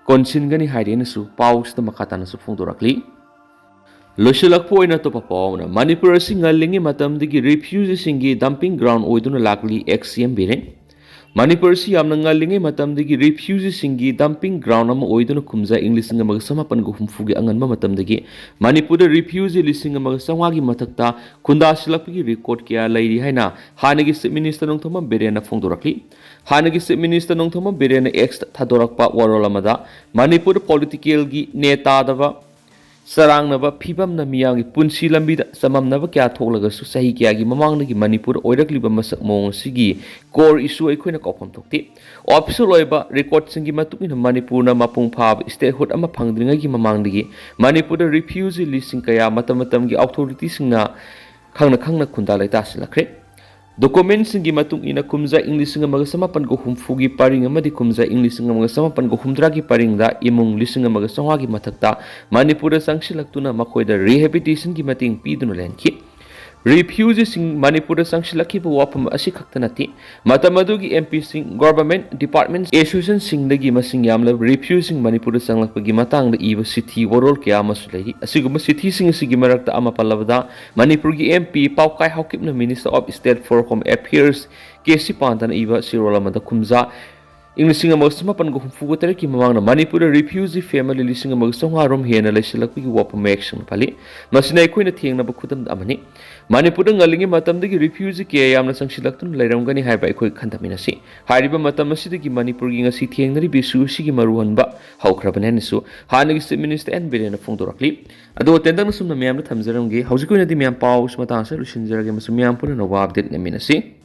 ꯀꯣꯟꯁꯤꯟꯒꯅꯤ ꯍꯥꯏꯔꯦꯅꯁꯨ ꯄꯥꯎꯁꯤꯗ ꯃꯈꯥ ꯇꯥꯅꯁꯨ ꯐꯣꯡꯗꯣꯔꯛꯂꯤ꯫ ꯂꯣꯏꯁꯤꯜꯂꯛꯄ ꯑꯣꯏꯅ ꯑꯇꯣꯞꯄ ꯄꯥꯎ ꯑꯃꯅ, ꯃꯅꯤꯄꯨꯔ ꯑꯁꯤ ꯉꯜꯂꯤꯉꯩ ꯃꯇꯝꯗꯒꯤ refugeeꯁꯤꯡꯒꯤ dumping ground ꯑꯣꯏꯗꯨꯅ ꯂꯥꯛꯂꯤ, X C M Biren. Manipur ꯑꯁꯤ ꯌꯥꯝꯅ ꯉꯜꯂꯤꯉꯩ ꯃꯇꯝꯗꯒꯤ refugeeꯁꯤꯡꯒꯤ dumping ground ꯑꯃ ꯑꯣꯏꯗꯨꯅ ꯈꯨꯝꯖꯥ ꯏꯪ ꯂꯤꯁꯤꯡ ꯑꯃꯒ ꯆꯃꯥꯄꯟꯒ ꯍꯨꯝꯐꯨꯒꯤ ꯑꯉꯟꯕ ꯃꯇꯝꯗꯒꯤ ꯃꯅꯤꯄꯨꯔꯗ refugee ꯂꯤꯁꯤꯡ ꯑꯃꯒ ꯆꯥꯝꯃꯉꯥꯒꯤ ꯃꯊꯛꯇ ꯈꯨꯟꯗꯥꯁꯤꯜꯂꯛꯄꯒꯤ record ꯀꯌꯥ ꯂꯩꯔꯤ ꯍꯥꯏꯅ ꯍꯥꯟꯅꯒꯤ Chief Minister ꯅꯣꯡꯊꯣꯝꯕꯝ ꯕꯤꯔꯦꯟꯅ ꯐꯣꯡꯗꯣꯔꯛꯂꯤ꯫ ꯍꯥꯟꯅꯒꯤ Chief Minister ꯅꯣꯡꯊꯣꯝꯕꯝ ꯕꯤꯔꯦꯟꯅ Xꯇ ꯊꯥꯗꯣꯔꯛꯄ ꯋꯥꯔꯣꯜ ꯑꯃꯗ, ꯃꯅꯤꯄꯨꯔ politicalꯒꯤ ꯅꯦꯇꯥꯗꯕ ꯆꯔꯥꯡꯅꯕ ꯐꯤꯕꯝꯅ ꯃꯤꯌꯥꯝꯒꯤ ꯄꯨꯟꯁꯤ ꯂꯝꯕꯤꯗ ꯆꯃꯝꯅꯕ ꯀꯌꯥ ꯊꯣꯛꯂꯒꯁꯨ, ꯆꯍꯤ ꯀꯌꯥꯒꯤ ꯃꯃꯥꯡꯗꯒꯤ ꯃꯅꯤꯄꯨꯔ ꯑꯣꯏꯔꯛꯂꯤꯕ ꯃꯁꯛ ꯃꯑꯣꯡ ꯑꯁꯤꯒꯤ core issue ꯑꯩꯈꯣꯏꯅ ꯀꯥꯎꯐꯝ ꯊꯣꯛꯇꯦ꯫ Official ꯑꯣꯏꯕ recordꯁꯤꯡꯒꯤ ꯃꯇꯨꯡ ꯏꯟꯅ, ꯃꯅꯤꯄꯨꯔꯅ ꯃꯄꯨꯡ ꯐꯥꯕ statehood ꯑꯃ ꯐꯪꯗ꯭ꯔꯤꯉꯩꯒꯤ ꯃꯃꯥꯡꯗꯒꯤ ꯃꯅꯤꯄꯨꯔꯗ refugee ꯂꯤꯁꯤꯡ ꯀꯌꯥ ꯃꯇꯝ ꯃꯇꯝꯒꯤ authorityꯁꯤꯡꯅ ꯈꯪꯅ ꯈꯪꯅ ꯈꯨꯟꯗꯥ ꯂꯩꯇꯥꯁꯤꯜꯂꯛꯈ꯭ꯔꯦ꯫ ꯗꯣꯀꯨꯃꯦꯟꯁꯤꯡꯒꯤ ꯃꯇꯨꯡ ꯏꯟꯅ ꯀꯨꯝꯖꯥ ꯏꯪ ꯂꯤꯁꯤꯡ ꯑꯃꯒ ꯆꯃꯥꯄꯟꯒ ꯍꯨꯝꯐꯨꯒꯤ ꯄꯔꯤꯡ ꯑꯃꯗꯤ ꯀꯨꯝꯖꯥ ꯏꯪ ꯂꯤꯁꯤꯡ ꯑꯃꯒ ꯆꯃꯥꯄꯟꯒ ꯍꯨꯝꯗ꯭ꯔꯥꯒꯤ ꯄꯔꯤꯡꯗ ꯏꯃꯨꯡ ꯂꯤꯁꯤꯡ ꯑꯃꯒ ꯆꯥꯝꯃꯉꯥꯒꯤ ꯃꯊꯛꯇ ꯃꯅꯤꯄꯨꯔꯗ ꯆꯪꯁꯤꯜꯂꯛꯇꯨꯅ ꯃꯈꯣꯏꯗ ꯔꯤꯍꯦꯕꯤꯂꯤꯇꯦꯁꯟꯒꯤ ꯃꯇꯦꯡ ꯄꯤꯗꯨꯅ ꯂꯩꯍꯟꯈꯤ꯫ ꯔꯤꯐ꯭ꯌꯨꯖꯤꯁꯤꯡ ꯃꯅꯤꯄꯨꯔꯗ ꯆꯪꯁꯤꯜꯂꯛꯈꯤꯕ ꯋꯥꯐꯝ ꯑꯁꯤꯈꯛꯇ ꯅꯠꯇꯦ, ꯃꯇꯝ ꯑꯗꯨꯒꯤ ꯑꯦꯝ ꯄꯤꯁꯤꯡ, ꯒꯣꯚꯔꯟꯃꯦꯟꯠ ꯗꯤꯄꯥꯔꯠꯃꯦꯟꯠ, ꯑꯦꯁꯣꯁꯤꯌꯦꯁꯟꯁꯤꯡꯗꯒꯤ ꯃꯁꯤꯡ ꯌꯥꯝꯂꯕ ꯔꯤꯐ꯭ꯌꯨꯖꯤꯁꯤꯡ ꯃꯅꯤꯄꯨꯔꯗ ꯆꯪꯂꯛꯄꯒꯤ ꯃꯇꯥꯡꯗ ꯏꯕ ꯆꯤꯊꯤ ꯋꯥꯔꯣꯜ ꯀꯌꯥ ꯑꯃꯁꯨ ꯂꯩꯔꯤ꯫ ꯑꯁꯤꯒꯨꯝꯕ ꯆꯤꯊꯤꯁꯤꯡ ꯑꯁꯤꯒꯤ ꯃꯔꯛꯇ ꯑꯃ ꯄꯜꯂꯕꯗ, ꯃꯅꯤꯄꯨꯔꯒꯤ ꯑꯦꯝ ꯄꯤ ꯄꯥꯎꯀꯥꯏ ꯍꯥꯎꯀꯤꯞꯅ Minister of State for Home Affairs K C ꯄꯥꯟꯇꯅ ꯏꯕ ꯆꯦꯔꯣꯜ ꯑꯃꯗ ꯀꯨꯝꯖꯥ ꯏꯪ ꯂꯤꯁꯤꯡ ꯑꯃꯒ ꯆꯃꯥꯄꯟꯒ ꯍꯨꯝꯐꯨꯒ ꯇꯔꯦꯠꯀꯤ ꯃꯃꯥꯡꯗ ꯃꯅꯤꯄꯨꯔꯗ ꯔꯤꯐ꯭ꯌꯨꯖꯤ ꯐꯦꯃꯤꯂꯤ ꯂꯤꯁꯤꯡ ꯑꯃꯒ ꯆꯥꯝꯃꯉꯥ ꯔꯣꯝ ꯍꯦꯟꯅ ꯂꯩꯁꯤꯜꯂꯛꯄꯒꯤ ꯋꯥꯐꯝ ꯃꯌꯦꯛ ꯁꯦꯡꯅ ꯄꯜꯂꯤ꯫ ꯃꯁꯤꯅ ꯑꯩꯈꯣꯏꯅ ꯊꯦꯡꯅꯕ ꯈꯨꯗꯝ ꯑꯃꯅꯤ꯫ ꯃꯅꯤꯄꯨꯔꯗ ꯉꯜꯂꯤꯉꯩ ꯃꯇꯝꯗꯒꯤ ꯔꯤꯐ꯭ꯌꯨꯖꯤ ꯀꯌꯥ ꯌꯥꯝꯅ ꯆꯪꯁꯤꯜꯂꯛꯇꯨꯅ ꯂꯩꯔꯝꯒꯅꯤ ꯍꯥꯏꯕ ꯑꯩꯈꯣꯏ ꯈꯟꯊꯃꯤꯟꯅꯁꯤ꯫ ꯍꯥꯏꯔꯤꯕ ꯃꯇꯝ ꯑꯁꯤꯗꯒꯤ ꯃꯅꯤꯄꯨꯔꯒꯤ ꯉꯁꯤ ꯊꯦꯡꯅꯔꯤꯕ ꯏꯁꯨ ꯑꯁꯤꯒꯤ ꯃꯔꯨ ꯍꯟꯕ ꯍꯧꯈ꯭ꯔꯕꯅꯤ ꯍꯥꯏꯅꯁꯨ ꯍꯥꯟꯅꯒꯤ Chief Minister ꯑꯦꯟ ꯕꯤꯔꯦꯟꯅ ꯐꯣꯡꯗꯣꯔꯛꯂꯤ꯫ ꯑꯗꯣ ꯇꯦꯟꯇꯛꯅ ꯁꯨꯝꯅ ꯃꯌꯥꯝꯗ ꯊꯝꯖꯔꯝꯒꯦ꯫ ꯍꯧꯖꯤꯛꯀꯤ ꯑꯣꯏꯅꯗꯤ ꯃꯌꯥꯝ ꯄꯥꯎ ꯑꯁꯤ ꯃꯇꯥꯡ ꯑꯁꯤꯗ ꯂꯣꯏꯁꯤꯟꯖꯔꯒꯦ, ꯑꯃꯁꯨꯡ ꯃꯌꯥꯝ ꯄꯨꯟꯅ ꯅꯧꯕ ꯑꯞꯗꯦꯠ ꯉꯥꯏꯃꯤꯟꯅꯁꯤ꯫